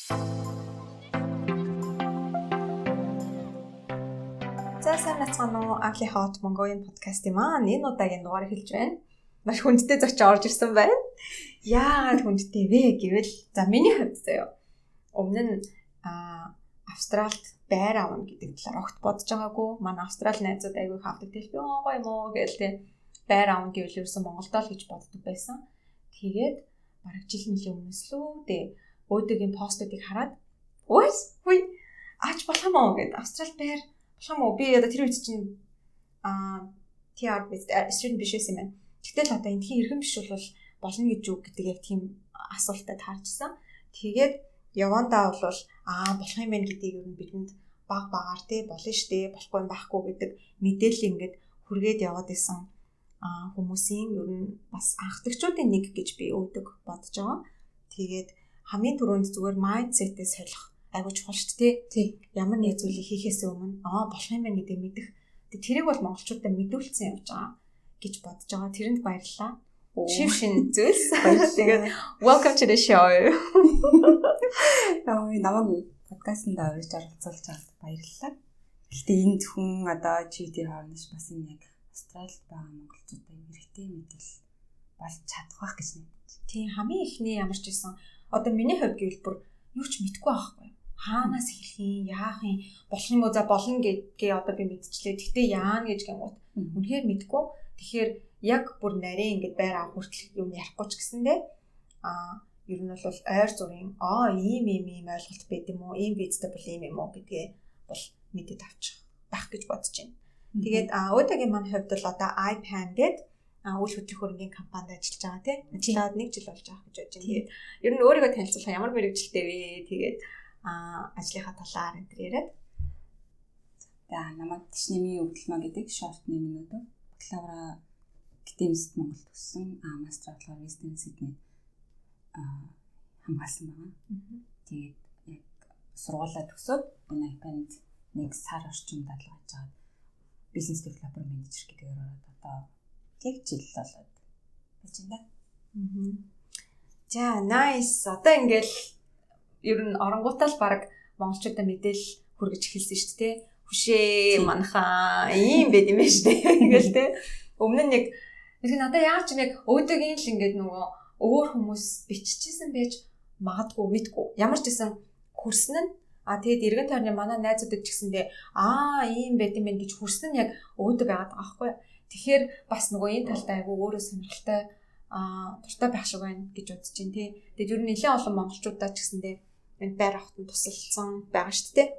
За, сайн байцгаана уу? Ugly Hot Mongolian podcast юм аа. Энэ удаагийн дугаар эхэлж байна. Маш хүндтэй зочин орж ирсэн байна. Яагаад хүндтэй вэ гэвэл, за, миний хувьд заяа. Өмнө нь Австралид байр авна гэдэг талаар огт бодож байгаагүй. Манай Австрали найзууд айгүй их авдаг. Тэгэл би гоё юм уу гээл те. Байр авна гэвэл ерөөсөн Монголдоо л гэж боддог байсан. Тэгээд бараг жил мөлийн өмнөөс лүү дээ. Өөдөөгийн постуудыг хараад өөс хүй ач болох юм уу гэд, Австрал байр болох юм уу? Би одоо тэр үед чинь TR student биш байсан юм байна. Гэтэл одоо эндхийн иргэн биш бол болно гэж юу гэдэг яг тийм асуултад таарчсан. Тэгээд явандаа бол болох юм байна гэдгийг ер нь бидэнд баг багаар тий болно штэ, болохгүй юм байхгүй гэдэг мэдээлэл ингээд хүргээд яваад исэн хүмүүсийн ер нь бас анхдагчдын нэг гэж би өөдөг бодож байгаа. Тэгээд хамгийн түрүүнд зүгээр mindset-ээ солих айгуу чухал шүү дээ. Тий. Ямар нэг зүйлийг хийхээс өмнө болох юм байна гэдгийг мэдэх. Тэрийг бол монголчуудад мэдүүлсэн явж байгаа гэж бодож байгаа. Тэрэнд баярлалаа. Шив шин зүйлс. Тэгээд welcome to the show. Ой, намайг подкастт орж оролцуулж байгаад баярлалаа. Гэхдээ энэ зөвхөн одоо чи тэр хоорондож бас энэ яг Австралид байгаа монголчуудад хэрэгтэй мэдээлэл болж чадах байх гэж найдаж. Тийм, хамгийн эхний ямар ч байсан одоо миний хувьд гэвэл бүр юу ч мэдэхгүй байхгүй. Хаанаас эхлэх юм, яах юм, болох юм уу, за болно гэдгээ одоо би мэдчихлээ. Гэхдээ яана гэж гингууд үнэхээр мэдэхгүй. Тэгэхээр яг бүр нарийн ингээд байр авах хүртэл юм ярихгүй ч гэсэндээ ер нь бол ойр зургийн ийм ийм ийм ойлголт байд юм уу, ийм визтэй бол ийм юм уу гэдгээ бол мэдээд авчих байх гэж бодож байна. Тэгээд өөдөөгийн маань хувьд бол одоо IPAN гээд үйл хөдлөх хөрөнгийн компанид ажиллаж байгаа тийм. Ажиллаад нэг жил болж байгаа гэж бодож байна. Тэгээд ер нь өөрийгөө танилцуулах, ямар мэргэжилтэй вэ? Тэгээд ажлынхаа талаар энэ төр яриад. За, намайг Тишнэмийн Өвдөлмөө гэдэг short name нүүд. Бакалавра академист Монголд төгссөн. Мастер болохоор Western Sydney хамгаалсан байгаа. Тэгээд яг сургуулаа төгсөөд энэ IPAN-д нэг сар орчим дадлага хийж байгаа business developer manager гэдгээр ороод одоо яг жил болоод байж байна да. За, nice. Одоо ингээл ер нь оронгуудаа л баг монголчуудаа мэдээлэл хүргэж эхэлсэн шүү дээ. Хүшээ манхаа ийм байд юм байна шүү дээ. Ингээл те. Өмнө нь яг тэгэхээр надаа яаж юм яг өөдөөгийн л ингээд нөгөө өөр хүмүүс биччихсэн байж магадгүй, мэдгүй. Ямар ч гэсэн хөрсөн нь тэгээд эргэн тойрны манай найзуудад ч гэсэндээ ийм байд юм байна гэж хөрсөн нь яг өөдөө байгаад байгаа байхгүй. Тэгэхээр бас нөгөө энэ талдаа айгүй өөрөө сонирхолтой дуртай байх шиг байна гэж бодож байна тий. Тэгээд ер нь нэлээд олон монголчуудаа ч гэсэндээ энэ байр авахт нь тусалсан байгаа шүү дээ.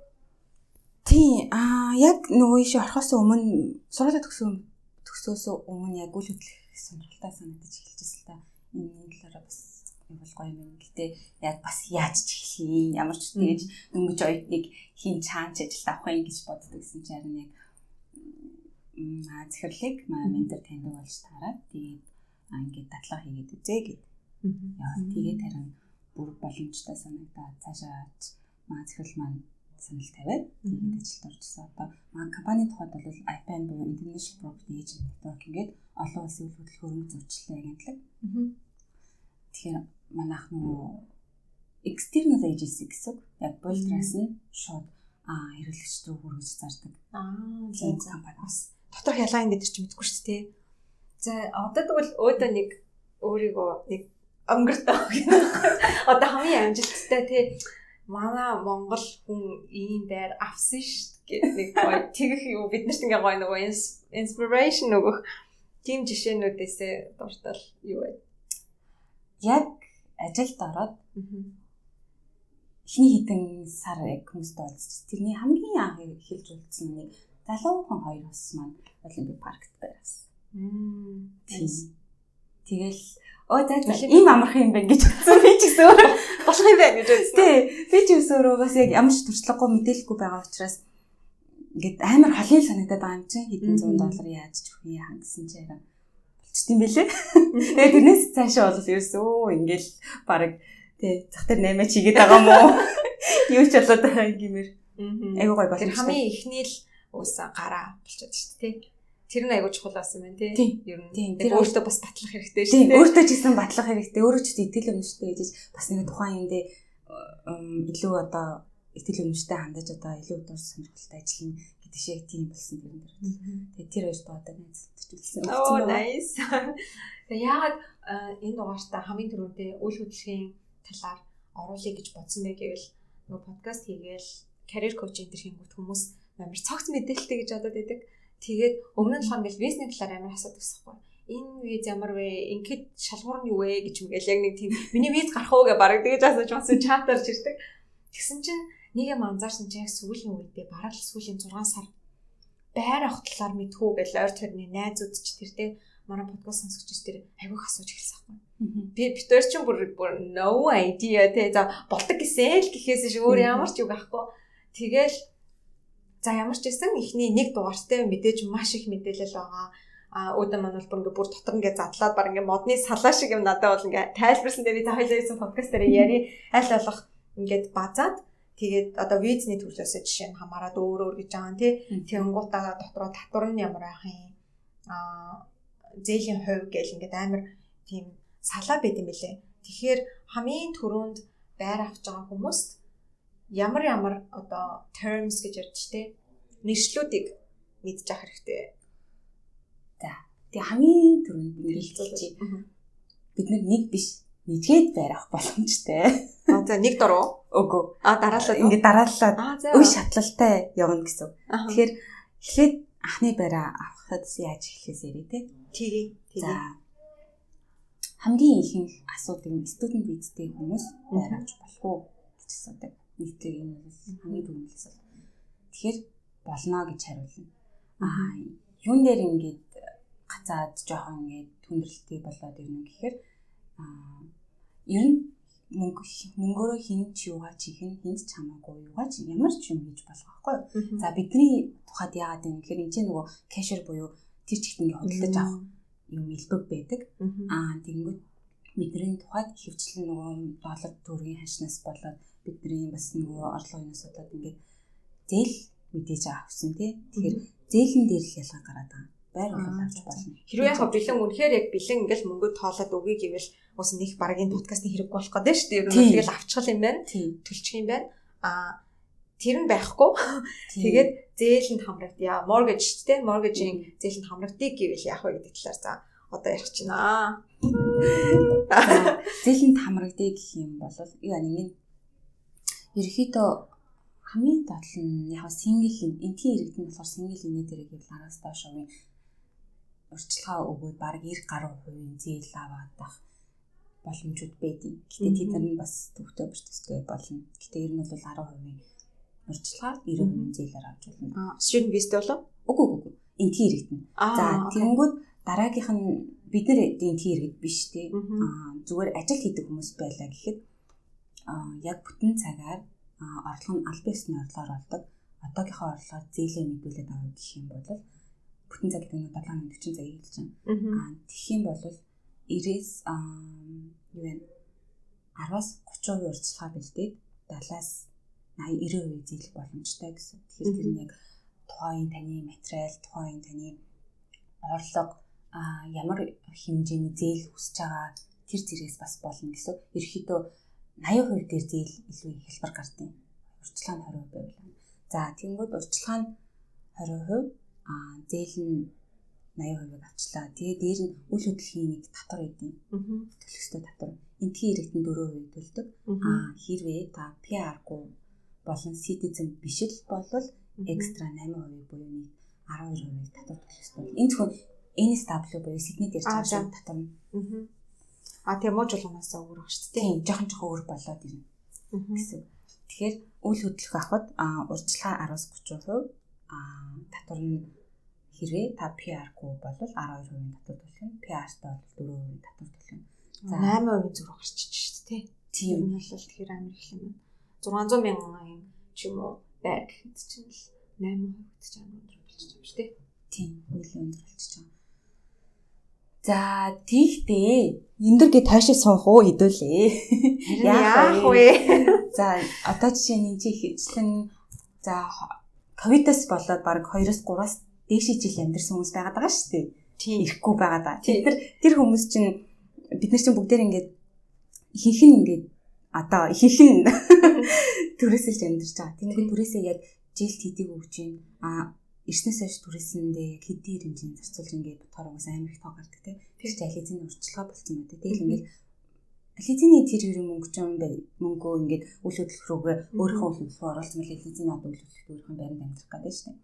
Тийм. Яг нөгөө ийш орохоос өмнө, сургуулаа төгсөөс өмнө яг үйл хөдлөх сонирхолтой санагдаж эхэлжсэн л та. Энэ талаараа бас юм бол гоё юм. Гэтэ яг бас яаж ч эхлэх юм, ямар ч тэгэж дөнгөж оюутныг хин чаанч ажилд авах юм гэж боддог гэсэн чинь харин яг захирлыг манай ментор таньдаг болж таарад тэгээд ингээд дадлага хийгээд үзээ гэд. Яа, тэгээд харин бүр боломжтой санагдаад цаашаа манай захирал маань санал тавиад тэгээд ажилд орчихсон. Одоо манай компани тухайд бол IPAN буюу International Property Agent Network ингээд олон улсын үйл хөдлөх хөрөнгө зуучлалын агентлаг. Тэгэхээр манайх нөгөө external agency гэсэн үг. Яг болдраас нь шууд хэрэглэгч рүү хүргэж зардаг. Тийм компани бас. Доторх ялгаа юм бид нар ч мэдэхгүй шүү дээ. За, одоо тэгвэл өөдөө нэг өөрийгөө нэг өнгөртөө гэх. Одоо хамгийн амжилттай тий манай Монгол хүн ийм байр авсан шүү дээ нэг гоё тэгэх юу бид нарт ингээ гоё нөгөө inspiration өгөх тийм жишээнүүдээсээ дуртал юу вэ? Яг ажилд ороод эхний хэдэн сар яг хүмүүстэй уулзч тэрний хамгийн анх эхэлж уулзсан нэг залуухан хоёр бас маань Олимпик паркт байр авсан. Тэгэл за ийм амархан юм байна гэж бодсон. Би ч гэсэн өөрөө болох юм байна гэж бодсон. Тий. Би ч гэсэн өөрөө бас яг ямар ч туршлагагүй мэдээлэлгүй байгаа учраас ингээд амар холын санагдаад байгаа юм чинь хэдэн зуун доллар яаж ч өгөх юм гэсэн чинь харин болчт юм бэлээ. Тэгээд тэрнээс цаашаа бол ерөөсөө ингээл баг тий зах дээр 8 чигээд байгаа юм уу? Юу ч болоод байгаа юм гэмээр. Айгуу гоё боломжтой. Тэр хамгийн эхний л уусаа гараа болчиход шүү дээ. Тэр нь айгуу чухал байсан байна тий. Ер нь тэр өөртөө бас батлах хэрэгтэй шүү дээ. Өөртөө ч гэсэн батлах хэрэгтэй. Өөрөө ч итгэл үнэмштэй гэж бас нэг тухайн юм дээр илүү одоо итгэл үнэмштэй хандаж одоо илүү дур сонирхолтой ажиллана гэдэг шиг тийм болсон тэрэн дээр. Тэгээд тэр хоёр одоо найз төчүүлсэн. Oh nice. Тэгээ яагаад энэ дугаартаа хамгийн түрүүндээ үйл хөдлөхийн талаар оруулъя гэж бодсон бэ гэвэл нөгөө подкаст хийгээл career coach энэ төр хийнгүүт хүмүүс амар цогц мэдээлэлтэй гэж бодоод байдаг. Тэгээд өмнө нь болохоор ингээл визний талаар амар асуудаг гэсэн юм. Энэ виз ямар вэ? Ингээд шалгуур нь юу вэ гэж мгээл яг нэг тийм миний виз гарах уу гэж бараг тэгэж асууж бас чатарч ирдэг. Тэгсэн чинь нэг юм анзаарсан чинь яг сүүлийн үедээ бараг л сүүлийн 6 сар байр авах талаар мэдхүү гэж ойр тойрны найзууд ч тэр те манай подкаст сонсогч тэр айгүйх асууж эхэлсэн байхгүй. Би бид хоёр чинь бүр no idea те за болдог гэсэн л гэхээс шиг өөр ямар ч үг авахгүй. Тэгэл за ямар ч байсан эхний нэг дугаартай мэдээж маш их мэдээлэл байгаа. А үүдэн маань бол бүр ингээ бүр дотор ингээ задлаад баг ингээ модны салаа шиг юм надад бол ингээ тайлбарсан дээр би за хоёлаа хийсэн подкаст дээр яри аль болох ингээд базаад тэгээд одоо визний төрлөөсөө жишээ нь хамаарат өөр өөр гэж байгаа тий. Тэнгуутаа дотроо татвар нь ямар байх юм аа зээлийн хувь гэл ингээд амар тийм салаа байд юм билэ. Тэгэхээр хамгийн түрүүнд байр авч байгаа хүмүүст ямар ямар одоо terms гэж ярьж тий нэршлүүдийг мэдж авах хэрэгтэй. За. Тэгээ хамгийн түрүүнд ингээд хэлчихье. Бид нэг биш нэжгээд байр авах боломжтой. А за нэг дөрөв. Үгүй. А дараалал ингээд дарааллаад үе шатлалтай явна гэсэн. Тэгэхээр эхлээд анхны байраа авахад яаж эхлэхээс ярив те. Тэгээ. За. Хамгийн ихэнх асуудаг нь student visa-тэй хүмүүс байр авч болох уу гэж асуудаг. Нийтлэг энэ бол хамгийн түрүүний асуулт. Тэгэхээр болно гэж хариулна. Аа юун дээр ингээд гацаад жоохон ингээд хүндрэлтэй болоод ирнэ гэхээр аа ер нь мөнгөөрөө хин ч юугаа ч хийх нь хинт ч хамаагүй юугаа ч ямар ч юм хийж болох байхгүй юу. За бидний тухайд яагаад юм гэхээр энэ чинь нөгөө кэшер буюу тэр чигт ингээ худалдаж авах юм элбэг байдаг. Аа тэгэнгүүт бидний тухайд ихэвчлэн нөгөө доллар төгрөгийн ханшнаас болоод бидний бас нөгөө орлогоноос болоод ингээд зээл мэдээж авсан тий. Тэгэхээр зээлэн дээр л ялгаа гараад байгаа. Байр бол авч болно. Хэрвээ яг бэлэн үнэхээр яг бэлэн ингээл мөнгө тоолоод өгье гэвэл ус нэг баргийн подкастын хэрэггүй болох гэдэг шүү дээ. Ер нь тэгэл авчихл юм байна. Төлчих юм байна. Аа тэр нь байхгүй. Тэгээд зээлэнд хамрагдъя. Mortgage тий, mortgage-ийн зээлэнд хамрагдъя гэвэл яах вэ гэдэг талаар за одоо ярих чинь аа. Зээлэнд хамрагдъя гэх юм бол юу нэг ерөнхийдөө хамгийн доод нь яг single энтхийн иргэд нь болохоор single инээ дээрээ гэвэл 10-аас доош хувийн урьдчилгаа өгөөд бараг 90 гаруй хувийн зээл аваад байх боломжууд байдیں۔ Гэтэ тэд нар нь бас төвхтөө процесстэй болно. Гэтэ ер нь бол 10% урьдчилгаа 90% зээлээр авч болно. Student visa болов? Үгүй үгүй. Энтхийн иргэд нь. За тэгэнгүүт дараагийнх нь бид нар энтхийн иргэд биш те. Зүгээр ажил хийдэг хүмүүс байлаа гэхэд яг бүтэн цагаар орлого нь аль биесны орлогоор болдог. Одоогийнхоо орлогоор зээлээ мэдүүлээд авах гэх юм бол бүтэн цаг гэдэг нь 7 хоногийн 40 цагийг хэлж байгаа. Аа тэгэх юм бол 90-ээс юу вэ? 10-аас 30% урьдчилгаа бэлдээд 70-аас 80 90% зээлэх боломжтой гэсэн. Тэгэхээр тэр нь яг тухайн таны материал, тухайн таны орлого, ямар хэмжээний зээл хүсэж байгаа тэр зэрэгс бас болно гэсэн. Ерөнхийдөө 80% дээр зээл илүү хялбар гардыг. Урьдчилгаа нь 20% байвал. За тэгэнгүүт урьдчилгаа нь 20%, зээл нь 80%-ыг авчлаа. Тэгээ дээр нь үл хөдлөхийн нэг татвар өгдөг. Төлөх ёстой татвар. Энтхийн иргэдэн 4% төлдөг. Хэрвээ та PR-гүй болон citizen биш л болвол экстра 8% буюу нийт 12%-ыг татвар төлөх ёстой. Энэ зөвхөн NSW буюу Сиднейд ярьж байгаа шүү татвар нь. Тэгээ муу жулганаас өөр баг шүү дээ. Тийм, жоохон өөр болоод ирнэ гэсэн. Тэгэхээр үл хөдлөх авахд урьдчилгаа 10-30%, татвар нь хэрвээ та PR-гүй бол 12% татвар төлөх нь, PR-тай бол 4% татвар төлөх нь. За 8% зүрх гарчиж шүү дээ. Тийм бол тэгэхээр амар их юм байна. 600 мянган ч юм уу байр гэхэд чинь л 8% гэдэг чинь амар өндөр болчих юм шүү дээ. Тийм, нэлээд өндөр болчих юм. За тийхтэй. Өндөр гэ тойшоо суух уу хэдүүлээ. Яах вэ? За одоо жишээ нь энэ хэмжлэн за ковидос болоод баг 2-оос 3-аас дээшээ жил амьдэрсэн хүмүүс байгаад байгаа шүү дээ. Тийм. Ирэхгүй байгаа даа. Тэр хүмүүс чинь бид нар чинь бүгдээр ингээд ихэнх нь ингээд Одоо ихэнх нь түрээсэлж амьдарч байгаа. Тэнгүүд түрээсээ яг жилд хэдийг өгч юм. Ирснээс хойш түрээсэндээ яг хэдийн хэмжээнд зарцуулж ингээд бодохоор угсаа амар их тоо гардаг те. Тэр чинь ализины урьдчилгаа болсон байдаг. Тэгэл ингээд ализины тэр юм мөнгө ч юм мөнгөө ингээд үйл хөдлөх рүүгээ өөрийнхөө үйл хөдлөх рүү оруулсан мэл ализины одоо үйл хөдлөлт өөрийнхөө байранд амьдрах гэдэг шүү дээ.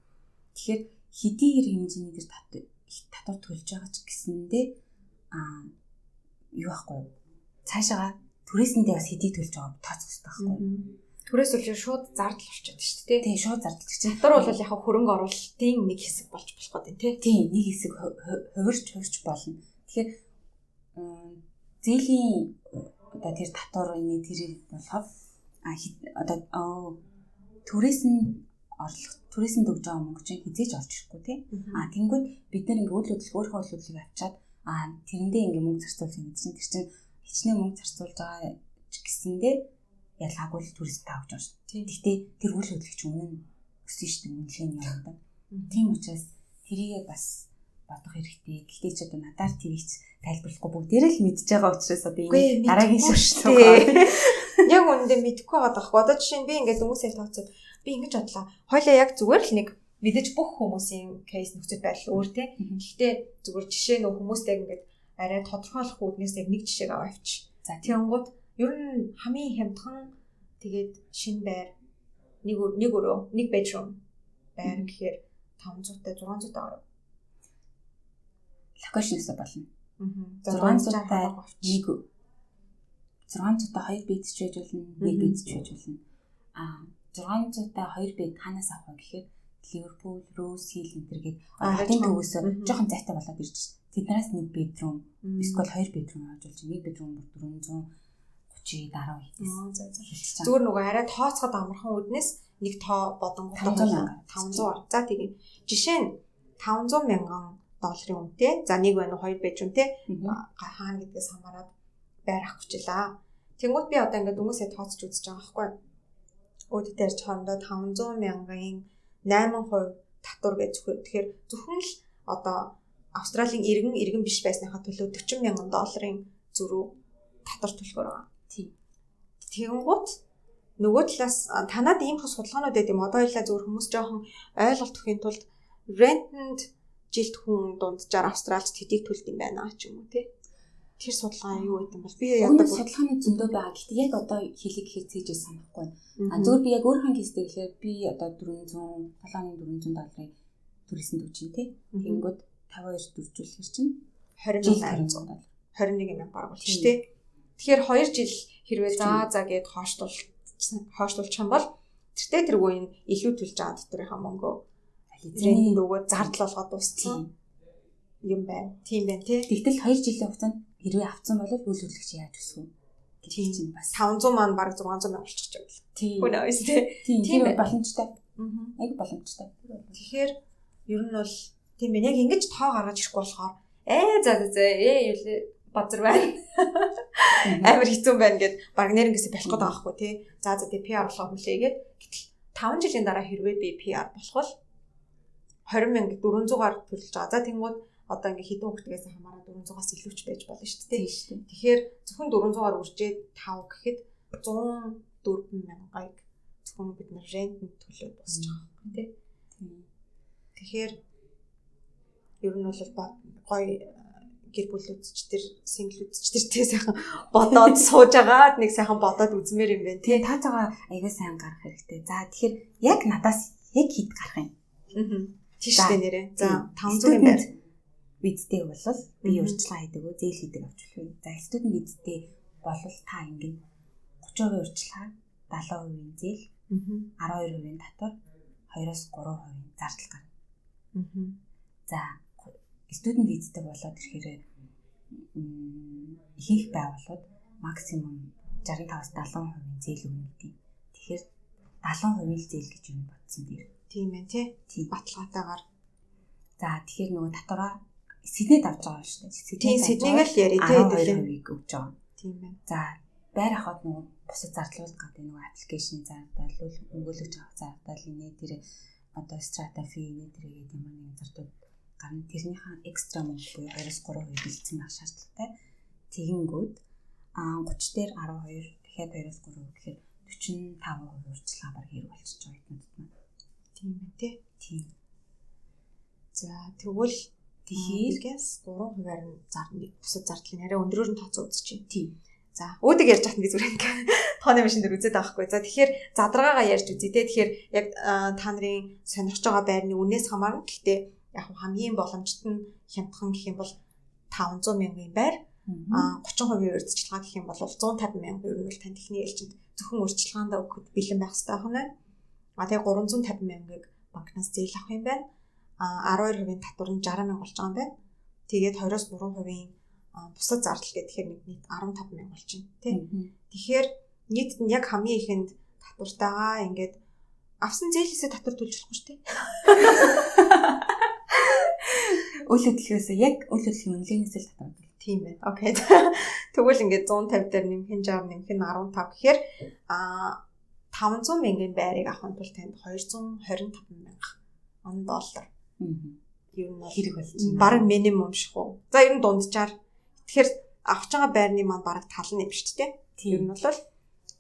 Тэгэхээр хэдийн хэмжээний тэр татвар төлж байгаа ч гэсэндээ юу байхгүй цаашаага түрээсэндээ бас хэдий төлж байгаа тооцох хэрэгтэй байхгүй. Түрээс үл шууд зардал болчиход шүү дээ. Тийм шууд зардал чинь. Татвар бол яг хөрөнгө оруулалтын нэг хэсэг болж болох гэдэг тийм. Тийм нэг хэсэг хувирч болно. Тэгэхээр зээлийн одоо тэр татвар энэ тэрийг болохоор одоо түрээс нь орлого түрээс нь өгж байгаа мөнгө чинь хизээж орж ирэхгүй тийм. Тэнгүүд бид нар ингээ үйл хөдлөх өөрийнхөө үйл хөдлөлийг авчаад тэрэндээ ингээ мөнгө зарцуулж байгаа чинь тэр чинь хичнээн мөнгө зарцуулж байгаа ч гэсэндээ ялгаагүй л түрээс та авч байгаа шүү. Гэхдээ тэр үйл хөдлөх чинь үнэн өссөн шүү дээ үнэлгээний яванда. Тийм учраас тэрийгээ бас бодох хэрэгтэй. Гэхдээ ч одоо надаар тэрийг ч тайлбарлахгүй бүгдээрээ л мэдж байгаа учраас одоо энэ дараагийн шүршлэг. Яг үнэндээ мэдэхгүй байгаа байхгүй. Одоо жишээ нь би ингээд хүмүүсээ тооцоод би ингэж бодлоо. Хойлоо яг зүгээр л нэг мэдээж бүх хүмүүсийн кейс нөхцөл байдал өөр те. Гэхдээ зүгээр жишээ нөх хүмүүстэй ингээд арай тодорхойлох үүднээс яг нэг жишээг аваа авч. За тэгэнгүүт ер нь хамгийн хямдхан тэгээд шинэ байр нэг өрөө нэг bedroom байр гэхээр 500-тай 600-тай гарав. Локейшнээсээ болно. 600-тай нэг 600-тай 2 бед ч байж болно, 1 бед ч байж болно. 600-тай 2 бед хаанаас авах вэ гэхээр Ливерпул, Роуз Хилл энэ төр гээд хотын төвөөс жоохон зайтай болоод ирж шээ. Тэднээс нэг bedroom, эсвэл 2 bedroom авч болж, нэг bedroom бүр 430 10 хийдээс. Зүгээр нөгөө арай тооцоход амархан үүднээс нэг тоо бодонгуудаа 500. За тэгээ. Жишээ нь 500 мянган долларын үнэтэй. За нэг байна уу, хоёр bedroom те. Хаана гэдгээс хамаарат байр авах гэжлээ. Тэнгүүт би одоо ингээд хүмүүсээ тооцож үзэж байгаа байхгүй. Өөдөө ярьж хоорондоо 500 мянган 8% татвар гэж зөвхөн. Тэгэхээр зөвхөн л одоо Австралийн иргэн биш байсныхаа төлөө 40 мянган долларын зөрүү татвар төлөхөр байгаа. Тийм. Тэгэнгүүт нөгөө талаас танад ийм их судалгаанууд байд юм. Одоо хоёлаа зөвхөн хүмүүс жоохон ойлголт өгөхийн тулд rent-нд жилд хүн дунджаар Австралид хэдийг төлд юм байна ч юм уу тий. Тэр судалгаа юу гэдэг юм бол би яадаг судалгааны зөндөө байгаа. Гэхдээ яг одоо хэлийг гэхээр цээжээ санахгүй байна. Зөвхөн би яг өөрийнхөө кейс дээр гэхээр би одоо 400 долларын түрээсэнд өгч чинь тий. Тэгэнгүүт 52 дөржүүлэхэр чинь 20,800 доллар 21 мянга бараг болчих тий. Тэгэхээр 2 жил хэрвээ за гээд хойшлуулчих юм бол тэртээ тэргүй энэ илүү төлж байгаа татврынхаа мөнгөө рентэнд өгөөд зардал болгоод дууссан юм байна. Тийм байна тий. Тэгтэл 2 жилийн хугацаанд хэрвээ авцсан бол үйл хөдлөгч яаж өсөх вэ? Тийм чинь бас 500 маань бараг 600 мянга болчих юм л. Тийм. Хүн авс тий. Тийм боломжтой. Айг боломжтой. Тэгэхээр ер нь бол тийм байна. Яг ингэж тоо гаргаж ирэхгүй болохоор за юу лээ базар байна. Амар хэцүү байна гэд баг нэрнгээсээ болох гээд байгаа байхгүй тий. За тий PR болохоо хүлээгээд гэтэл 5 жилийн дараа хэрвээ би PR болох бол 20,400-аар төлж байгаа. За тэнгууд одоо ингээ хэдэн хүүхдгээс хамаараа 400-аас илүү ч байж болно шүү дээ. Тэгэхээр зөвхөн 400-аар үржээд 5 гэхэд 104 мянгайг зөвхөн бид нар рентэнд төлөөд босч байгаа юм тий. Тэгэхээр ер нь бол гоё гэр бүлүүд ч тэр синглүүд ч тэр тий сайхан бодоод сууж агаад нэг сайхан бодоод үзмээр юм байна тий. Таацаагаа аягүй сайн гарах хэрэгтэй. За тэгэхээр яг надаас яг хэд гарах юм? Тийш дээ нэрээ. За 500 юм байна. Визтэй бол би урьдчилгаа хийдэг үү, зээл хийдэг авч болох үү. За студент визтэй болвол та ингэн 30% урьдчилгаа, 70% зээл, 12% татвар, 2-3% зардал гарна. За студент визтэй болоод ирэхээр ихэнх байгууллагууд максимум 65-70% зээл өгнө гэдэг. Тэгэхээр 70% л зээл гэж юм бодсон дээр. Тийм ээ тий. Баталгаатайгаар. За тэгэхээр нөгөө татвараа Сиднейд авч байгаа юм шүү дээ. Тийм Сиднейг л ярий тий хэдүүлээ. 12% өгч байгаа. Тийм байна. За байр авахад нөгөө бусад зардлууд гадаг нөгөө аппликейшны зардал, өмгөөлөгч авах зардал, инээ тэр одоо strata fee инээ тэр гэдэг ямар нэгэн зардлууд гарна. Тэрнийхээ экстра мөнгө буюу 2-3% бэлдсэн байх шаардлагатай. Тэгэнгүүт 30 дээр 12 Дахиад 2-3% гэхээр 45% урьдчилгаа баг хэрэг болчихж байгаа эднүүдэд маань. Тийм байна тий. Тийм. За тэгвэл Тэгэхээр 3%-аар нь бусад зардлын арай өндрөөр нь тооцоо үзчихье. Тийм. За өөдөг ярьж хат би зүгээр ингээ тооны машин дээр үзээд байгаа хгүй. За тэгэхээр задаргаагаа ярьж үзье те. Тэгэхээр яг та нарын сонирхож байгаа байрны үнээс хамаарна. Гэхдээ яг хамгийн боломжит нь хямдхан гэх юм бол 500 мянган байр, 30% урьдчилгаа гэх юм бол 150 мянга ер нь бол танд эхний ээлжинд зөвхөн урьдчилгаандаа өгөхөд бэлэн байх хэрэгтэй байна. А тэгээ 350 мянгыг банкнаас зээл авах юм байна. 12% татвар нь 60 мянга болж байгаа юм байна. Тэгээд 23% бусад зардал гэхээр нэг нийт 15 мянга болж байна тий. Тэгэхээр нийтэд нь яг хамгийн ихэнд татвартайгаа ингээд авсан зээлээсээ татвар төлж болохгүй шүү дээ. Үл хөдлөхөөс яг үл хөдлөхийн үнэлгээнээс л татвар төлнө. Тийм байна. Окей. Тэгвэл ингээд 150 дээр нэмэх нь 60, нэмэх нь 15 гэхээр 500 мянган байрыг авахын тулд танд 225 мянга он доллар. Ер нь хэрэг болж байна. Бараг минимум ших үү. За ер нь дунджаар. Тэгэхээр авч байгаа байрны маань бараг тал нь юм шүү дээ. Ер нь бол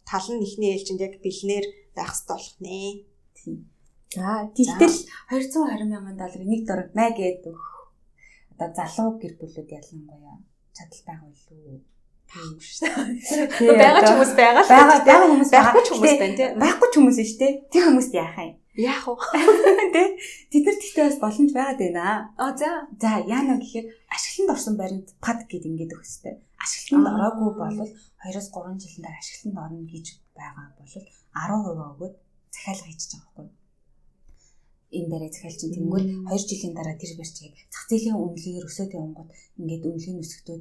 тал нь эхний ээлжинд яг бэлнээр байх хэрэгтэй болох нэ. Тийм. За тэгтэл 220 мянган долларыг нэг дор мэ гээд өгөх. Одоо залуу гэр бүлүүд ялангуяа чадал байгаа илүү байхгүй шүү дээ. Байгаа ч хүмүүс байгаа л байгаа хүмүүс байхгүй ч хүмүүс байна тий. Байхгүй ч хүмүүс шүү дээ. Тэр хүмүүст яах юм? Яах вэ? Тэ? Тэд нар тэгтээ бас боломж байгаад байна. А за. За яана гэхээр ашиглалтанд орсон байранд пад гэд ингээд өгөх хэрэгтэй. Ашиглалтанд ороогүй бол 2-3 жилийн дараа ашиглалтанд орно гэж байгаа бол 10% өгөөд захиалга хийж байгаа байхгүй юу? Энэ байрыг захиалж чинь тэнгүүл 2 жилийн дараа тэр барьж яг зах зээлийн үнэлгээгээр өсөөд явангууд ингээд үнэлгээ нь өсөхдөө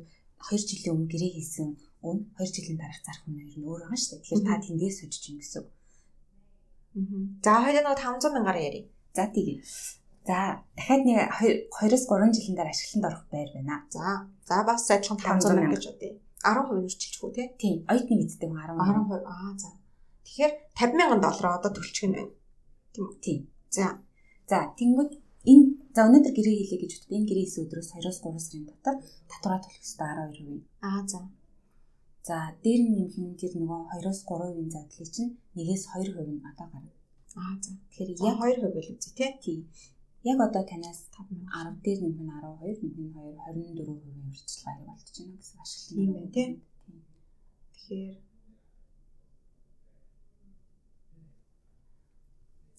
2 жилийн өмнө гэрээ хийсэн үн 2 жилийн дараах зарах үнэ ер нь өөр байгаа шүү дээ. Тэгэхээр та тэндээс сужиж ин гэсэн үг. За хоёул нөгөө 500 мянгаар ярив. За тэгээ. За дахиад нэг 2-3 жилийн дараа ашиглалтанд орох байр байна. За. За бас адилхан 500 мянга гэж бодъё. 10% нэрчилчих үү те? Тийм. Оюутны эзэдтэй хүн 10%. Аа за. Тэгэхээр 50 мянган доллараа одоо төлчих нь байна. Тийм үү? Тийм. За. За тэнгүүд энэ за өнөөдөр гэрээ хийлээ гэж бодоход энэ гэрээ хийсэн өдрөөс 2-3 сарын дотор татвараа төлөх ёстой 12%. Аа за. За дээр нь нэмэх нь тэр нөгөө 2-3% задлыг чинь 1-2% нь одоо гарна. Аа за. Тэгэхээр яг 2% л үзье те. Тийм. Яг одоо танаас 10 дээр нэмэх нь 12, нэмэх нь 2, 24% урьдчилгаа хэрэг болчих чинь гэсэн ашиглалт юм байна те. Тэгэхээр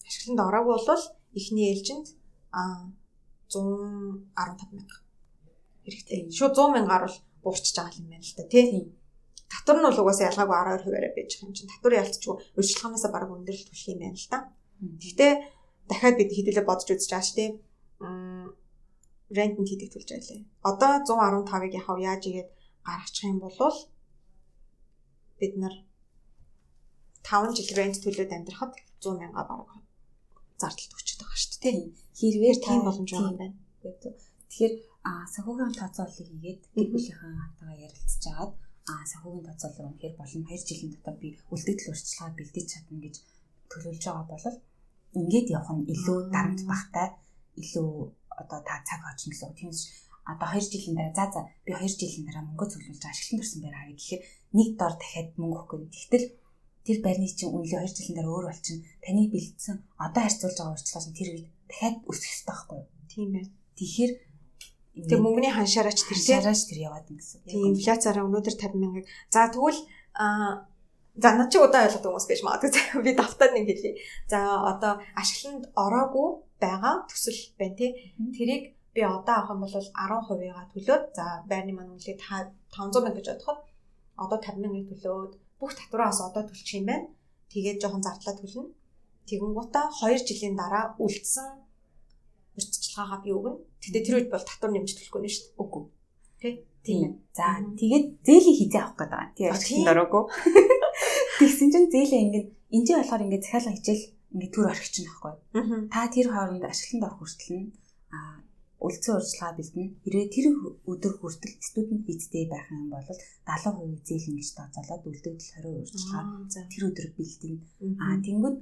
ашиглалтанд ороогүй бол эхний ээлжинд 115 мянга хэрэгтэй. Шууд 100 мянгаар бол буурчж байгаа юм байна л та тий. Татвар нь бол угаасаа ялгаагүй 12%-аараа байж байгаа юм чинь. Татвар ялцчихгүй урьдчилгаанасаа бараг өндөр л төлөх юм байна л та. Гэхдээ дахиад бид хэдүүлээ бодож үзэж байгаа ш тий. Рент нь хийдэг төлж байгаа лээ. Одоо 115-ыг яхав яаж игээд гаргачих юм бол бид нар 5 жил рент төлөөд амьдрахад 100 мянга бараг зардал төгчөд байгаа шүү дээ. Хэрвээ тийм боломж байгаа юм байна. Тэгэхээр санхүүгийн тооцооллыг хийгээд гэр бүлийнхээ хатагаа ярилцж агаад санхүүгийн тооцоолол үнэхээр болно 2 жилийн дотор би үлдэгдэл урьдчилгаа бэлдэж чадна гэж төлөвлөж байгаа бол ингээд явах нь илүү дарамт багтай, илүү одоо та цаг очно гэсэн үг. Тиймээс одоо 2 жилийн дараа за би 2 жилийн дараа мөнгө цуглуулж ашиглан төрсэн байр авъя гэхээр нэг дор дахиад мөнгө өгөхгүй. Тэгтэл тэр байрны чинь үнэлгээ 2 жилийн дараа өөр болчихно. Таны бэлдсэн одоо харьцуулж байгаа урьдчилгаа чинь тэр үед дахиад өсөх ёстой байхгүй юу? Тийм байна. Тэгэхээр тэр мөнгөний ханшаараач тэр ханшаараач тэр яваад ин гэсэн. Тийм инфляцаараа өнөөдөр 50 мянгаыг. За тэгвэл за над чи удаан ойлгодог хүмүүс байж магадгүй. Би давтаад нэг хэлье. За одоо ашиглалтанд ороогүй байгаа төсөл байна тий. Тэрийг би одоо авах юм бол 10%-ийг төлөөд за байрны маань үнэлгээ 500 мянга гэж бодоход одоо 50 мянгаыг төлөөд бүх татвараас одоо төлчих юм байна. Тэгээд жоохон зардлаа төлнө. Тэгэнгუутаа 2 жилийн дараа үлдсэн урьдчилгаагаа би өгнө. Гэтэ тэр үед бол татвар нэмж төлөхгүй нэ шүү дээ. Үгүй. Тэ? Тийм. За тэгээд зээлийн хизээ авах гэдэг байгаа. Тийм ашиглалтанд ороогүй. Тэгсэн чинь зээлээ ингээд энэ чинь болохоор ингээд захиалга хичээл ингээд төр орхичих нь байхгүй. Та тэр хооронд ашиглалтанд орох хүртэл нь үлдсэн урьдчилгаа бэлдэнэ. Хэрвээ тэр өдөр хүртэл студент визтэй байх юм бол 70% зээл ингэж тооцоолоод үлдэгдэл 20% урьдчилгаа тэр өдөр бэлдэнэ. Тэнгүүд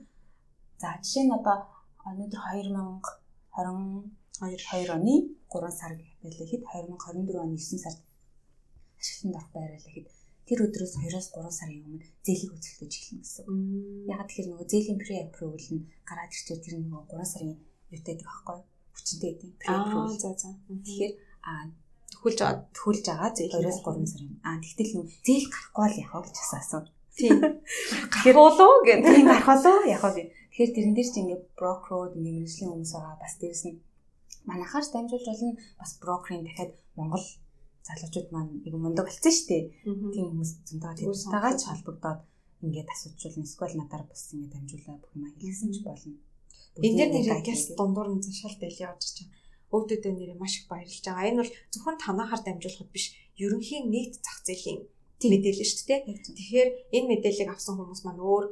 за жишээ нь одоо өнөөдөр 2022 оны 3 сар байлаа гэхэд 2024 оны 9 сард ашиглалтанд орох байр байлаа гэхэд Тэр өдрөөс 2-оос 3 сарын өмнө зээлийг хөөцөлдөж эхэлнэ гэсэн. Ягаад тэгэхээр нөгөө зээлийн pre approval нь гараад ирчээр тэр нөгөө 3 сарын юутай гэдэг аахгүй юу? Хүчинтэй гэдэг pre approval. За за. Тэгэхээр төхөлж байгаа төхөлж байгаа 2-оос 3 сарын. Тэгтэл нөгөө зээл гарахгүй л яах вэ гэж асуусан. Тийм. Тэгэхээр болов гэдэг. Тийм гарах болов яах вэ? Тэгэхээр тэрэн дээр чи ингээ брокерууд ингээ мэргэжлийн хүмүүс байгаа. Бас дээрэс нь манайхаар дамжуулж болно. Бас брокерын дахиад Монгол залуучууд маань нэг мундаг болсон шүү дээ. Тийм хүмүүс зөндөө тэднтэйгээ ч холбогдоод ингээд асууж болно. Эсвэл надаар бас ингээд дамжуулаа бүх юм хэлсэн ч болно. Энэ дээр нэрээ гяс дундуур нь шал дэлий явж байгаа. Өвдөдөө нэрээ маш их баярлж байгаа. Энэ бол зөвхөн танахаар дамжуулахад биш, ерөнхийн нийт зах зээлийн мэдээлэл шүү дээ. Тэгэхээр энэ мэдээллийг авсан хүмүүс маань өөр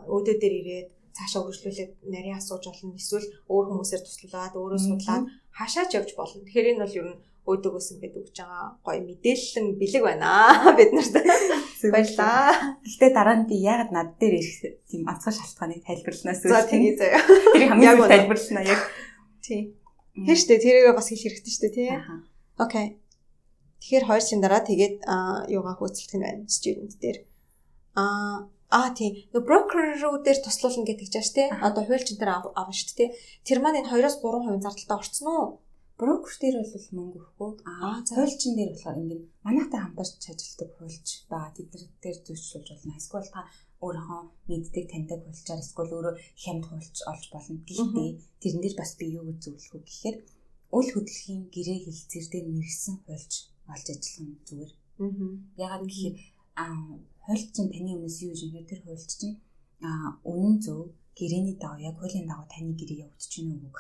өөдөө дээр ирээд цаашаа үргэлжлүүлээд нарийн асууж болно. Эсвэл өөр хүмүүсээр туслаад, өөрөө судлаад хаашаач явж болно. Тэгэхээр энэ бол ер нь өөдөөгөөс ингээд өгж байгаа гоё мэдээллэн бэлэг байна бид нарт. Баярлалаа. Гэхдээ дараа нь би яагаад над дээр ирэх тийм онцгой шалтгааныг тайлбарланаас үү? За тэгээ заяа. Тэр хамгийн их тайлбарлана яг. Тийм. Тийм шүү дээ. Тэрийгээ бас хэлэх хэрэгтэй шүү дээ, тий. Окей. Тэгэхээр 2 жилийн дараа тэгээд юугаа хөөцөлдөх нь байна student дээр. Тийм. Нөгөө брокерүүд дээр туслуулна гэдэг чааш тий. Одоо хуульчин дээр авна шүү дээ. Тэр маань энэ 2-3% зардалтай орцсон уу? Брокер дээр бол мөнгө өгөхгүй. Хуульчин дээр болохоор ингээд манайхтай хамтарч ажилладаг хуульч байгаа. Тэд нар дээр зүйчлүүлж болно. Эсвэл та өөрийнхөө мэддэг таньдаг хуульчаар эсвэл өөрөө хямд хуульч олж болно. Гэхдээ тэрэн дээр бас би юу гэж зөвлөх вэ гэхээр үл хөдлөхийн гэрээ хэлцээр дээр мэргэсэн хуульч олж ажиллах нь зүгээр. Яагаад гэхээр хуульч чинь таны өмнөөс юу гэж юм тэр хуульч чинь үнэн зөв гэрээний дагуу яг хуулийн дагуу таны гэрээ явагдаж байна уу?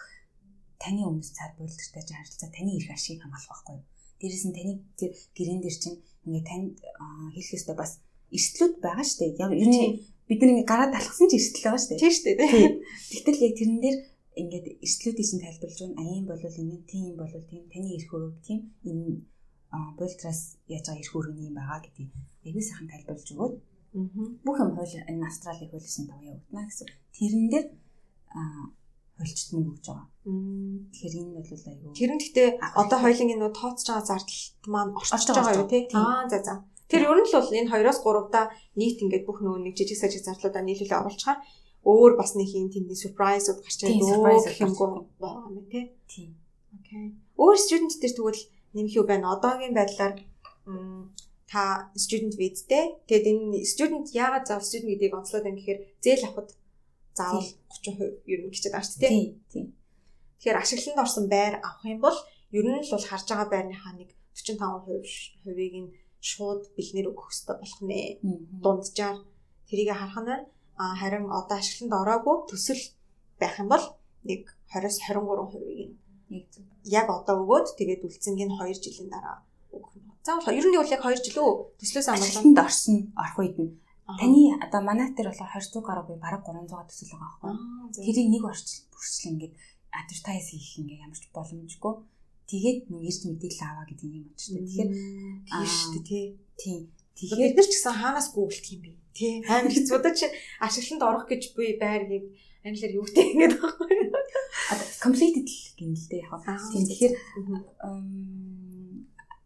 Таны өмнөөс цаад буултартай ч харилцаа таны эрх ашигыг хамгаалах байхгүй юу? Дээрээс нь таны тэр гэрээн дээр чинь ингээ танд хэлэх ёстой бас эрсдлүүд байгаа шүү дээ. Яг ер нь бид нар ингээ гараад алхсан ч эрсдэл байгаа шүү дээ. Тийм шүү дээ. Тэгтэл яг тэрэн дээр ингээд эрсдлүүдийг чинь тайлбарлаж өгнө. А ийм бол ингэ, тийм бол тийм, таны эрх үүрэг тийм, энэ буултраас яаж байгаа эрх үүрэг юм байгаа гэдгийг аягүй сайхан тайлбарлаж өгөөд бүх юм хууль энэ Австралийн хууль ёсны дагуу явагдана гэсэн. Тэрэн дээр хуульчд мөнгө өгч байгаа. Тэгэхээр энэ бол айгүй. Тэр нь гэхдээ одоо хоёулын энэ тооцож байгаа зардалт маань орчиж байгаа юу тий? За за. Тэр ер нь л бол энэ 2-3 удаа нийт ингээд бүх нөгөө нэг жижиг сажиг зардлуудаа нийлүүлээ оруулчихаар өөр бас нэг юм тэндний сюрпрайзууд гарч ирээд гэх юмгүй байгаа юм тий. Тийм. Окей. Өөр студент дээр тэгвэл нэмэх юу байна? Одоогийн байдлаар та student визтэй. Тэгээд энэ student яагаад заавал student гэдгийг онцлоод байна гэхээр зээл авахд заавал 30% ер нь хичээд байгаа шүү дээ. Тийм. Тэгэхээр ашиглалтанд орсон байр авах юм бол ер нь л бол харж байгаа байрныхаа нэг 45% хувийг нь шууд бэлнээр өгөх ёстой болох нэ. Дунджаар тэрийг харах нь байна. Харин одоо ашиглалтанд ороогүй төсөл байх юм бол нэг 20-23%-ийг нь яг одоо өгөөд тэгээд үлдсэнгийн 2 жилийн дараа өгөх нь. Заавал ер нь бол яг 2 жил үү төслөөс амарлаа орсон орох үед нь таны одоо манай дээр болохоор 200 гаруй буюу бараг 300 төсөл байгаа байхгүй. Тэрийг нэг бүрчлэн ингээд advertise хийх ингээд ямар ч боломжгүй. Тэгээд нэг ирж мэдээлэл аваа гэдэг юм учиртай. Тэгэхээр тийм шүү дээ тий. Тийм. Тэгэхээр бид нар ч гэсэн хаанаас гуглдах юм бэ? Тий. Амар хэцүү. Одоо чи ашиглалтанд орох гэж буй байр гийг англиар юу гэдэг ингээд байгаа юм. Одоо completed л гин л дээ яг. Тийм. Тэгэхээр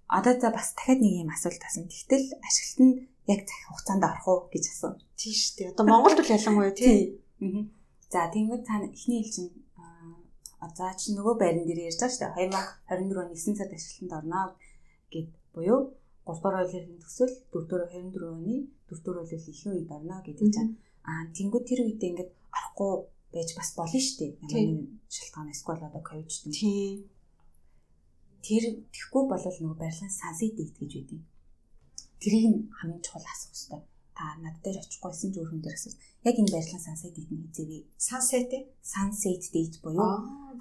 одоо за бас дахиад нэг юм асуулт асууна. Тэгтэл ашиглалтанд яг цаг хугацаанд орох уу гэж асууна. Тийм шүү дээ. Одоо Монголд бол ялангуяа тий. За тэгмээд цаана эхний ээлжинд за чи нөгөө байран дээр ярьж байгаа шүү дээ. 2024 оны 9 сард ашиглалтанд орно гэд буюу 3 дугаар ойлын төсөл 4 дугаар 24 оны 4 дугаар ойлын ихэнх үед орно гэдэг чинь. Тэнгүүд тэр үедээ ингээд орохгүй байж бас болно шүү дээ. Ямар нэгэн шалтгаан эсвэл одоо ковид ч юм. Тийм. Тэр тэгэхгүй бол нөгөө барилгын sunset date гэж байдаг. Тэрийг нь хамгийн чухал асуух хэрэгтэй. Та над дээр очихгүйсэн ч өөр хүн дээр асуух. Яг энэ барилгын sunset date нь хэзээ вэ? Sunset ээ? Sunset date буюу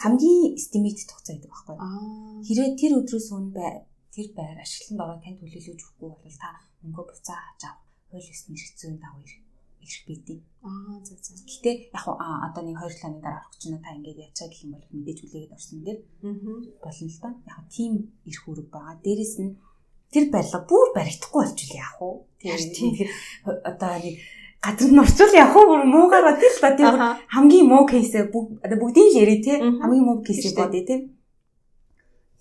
хамгийн estimate хугацаа гэдэг байхгүй. Хэрвээ тэр өдрөөс өмнө тэр байр ашиглалтанд ороод танд төлөөлөж өгөхгүй бол та мөнгө буцааж авах хууль ёсны эрх зүйн дагуу ирэх бидээ. За за. Гэтэ яг одоо нэг 2 талааны дараа орох гэж байна та ингээд ячаа гэх юм бол мэдээж хүлээгээд орсон дээр болно л доо. Яг тийм эрх үүрэг байгаа. Дээрэс нь тэр барилга бүр баригдахгүй болчихвол яах вэ? Тэгэхээр одоо нэг газар нь орчвол яах вэ? Бүр муугаар ба тийм л ба тийм хамгийн муу кейсээ одоо бүгдийг л ярив тий. Хамгийн муу кейсээ бодъё тий.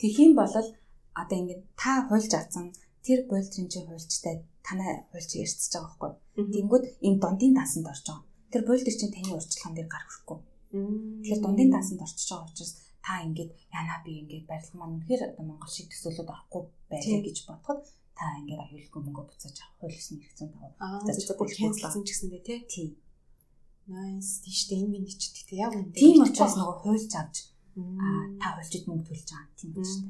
Тэгэх юм бол одоо ингээд та хуульч авсан тэр болдрын чи хуульчтай Танай хуульч ярьцж байгаа байхгүй. Тэнгүүд энэ дундын дансанд орж байгаа. Тэр буйл дээр чинь таны урьдчилгаан дээр гар хүрэхгүй. Тэгэхээр дундын дансанд орчиж байгаа учраас та ингээд яана би ингээд барилга маань үнэхээр одоо Монгол шиг төсөөлөд орохгүй байлаа гэж бодоход та ингээд аюулгүй мөнгө буцааж авах хууль ёсны эрх зүйн дагуу буцааж авах cancel-сан ч гэсэндээ тий. Тий. Nice. Тийш дээ энэ миний ч гэдэг яг үнэ. Тийм учраас нөгөө хуульч авч та хуульчид мөнгө төлж байгаа тийм учраас.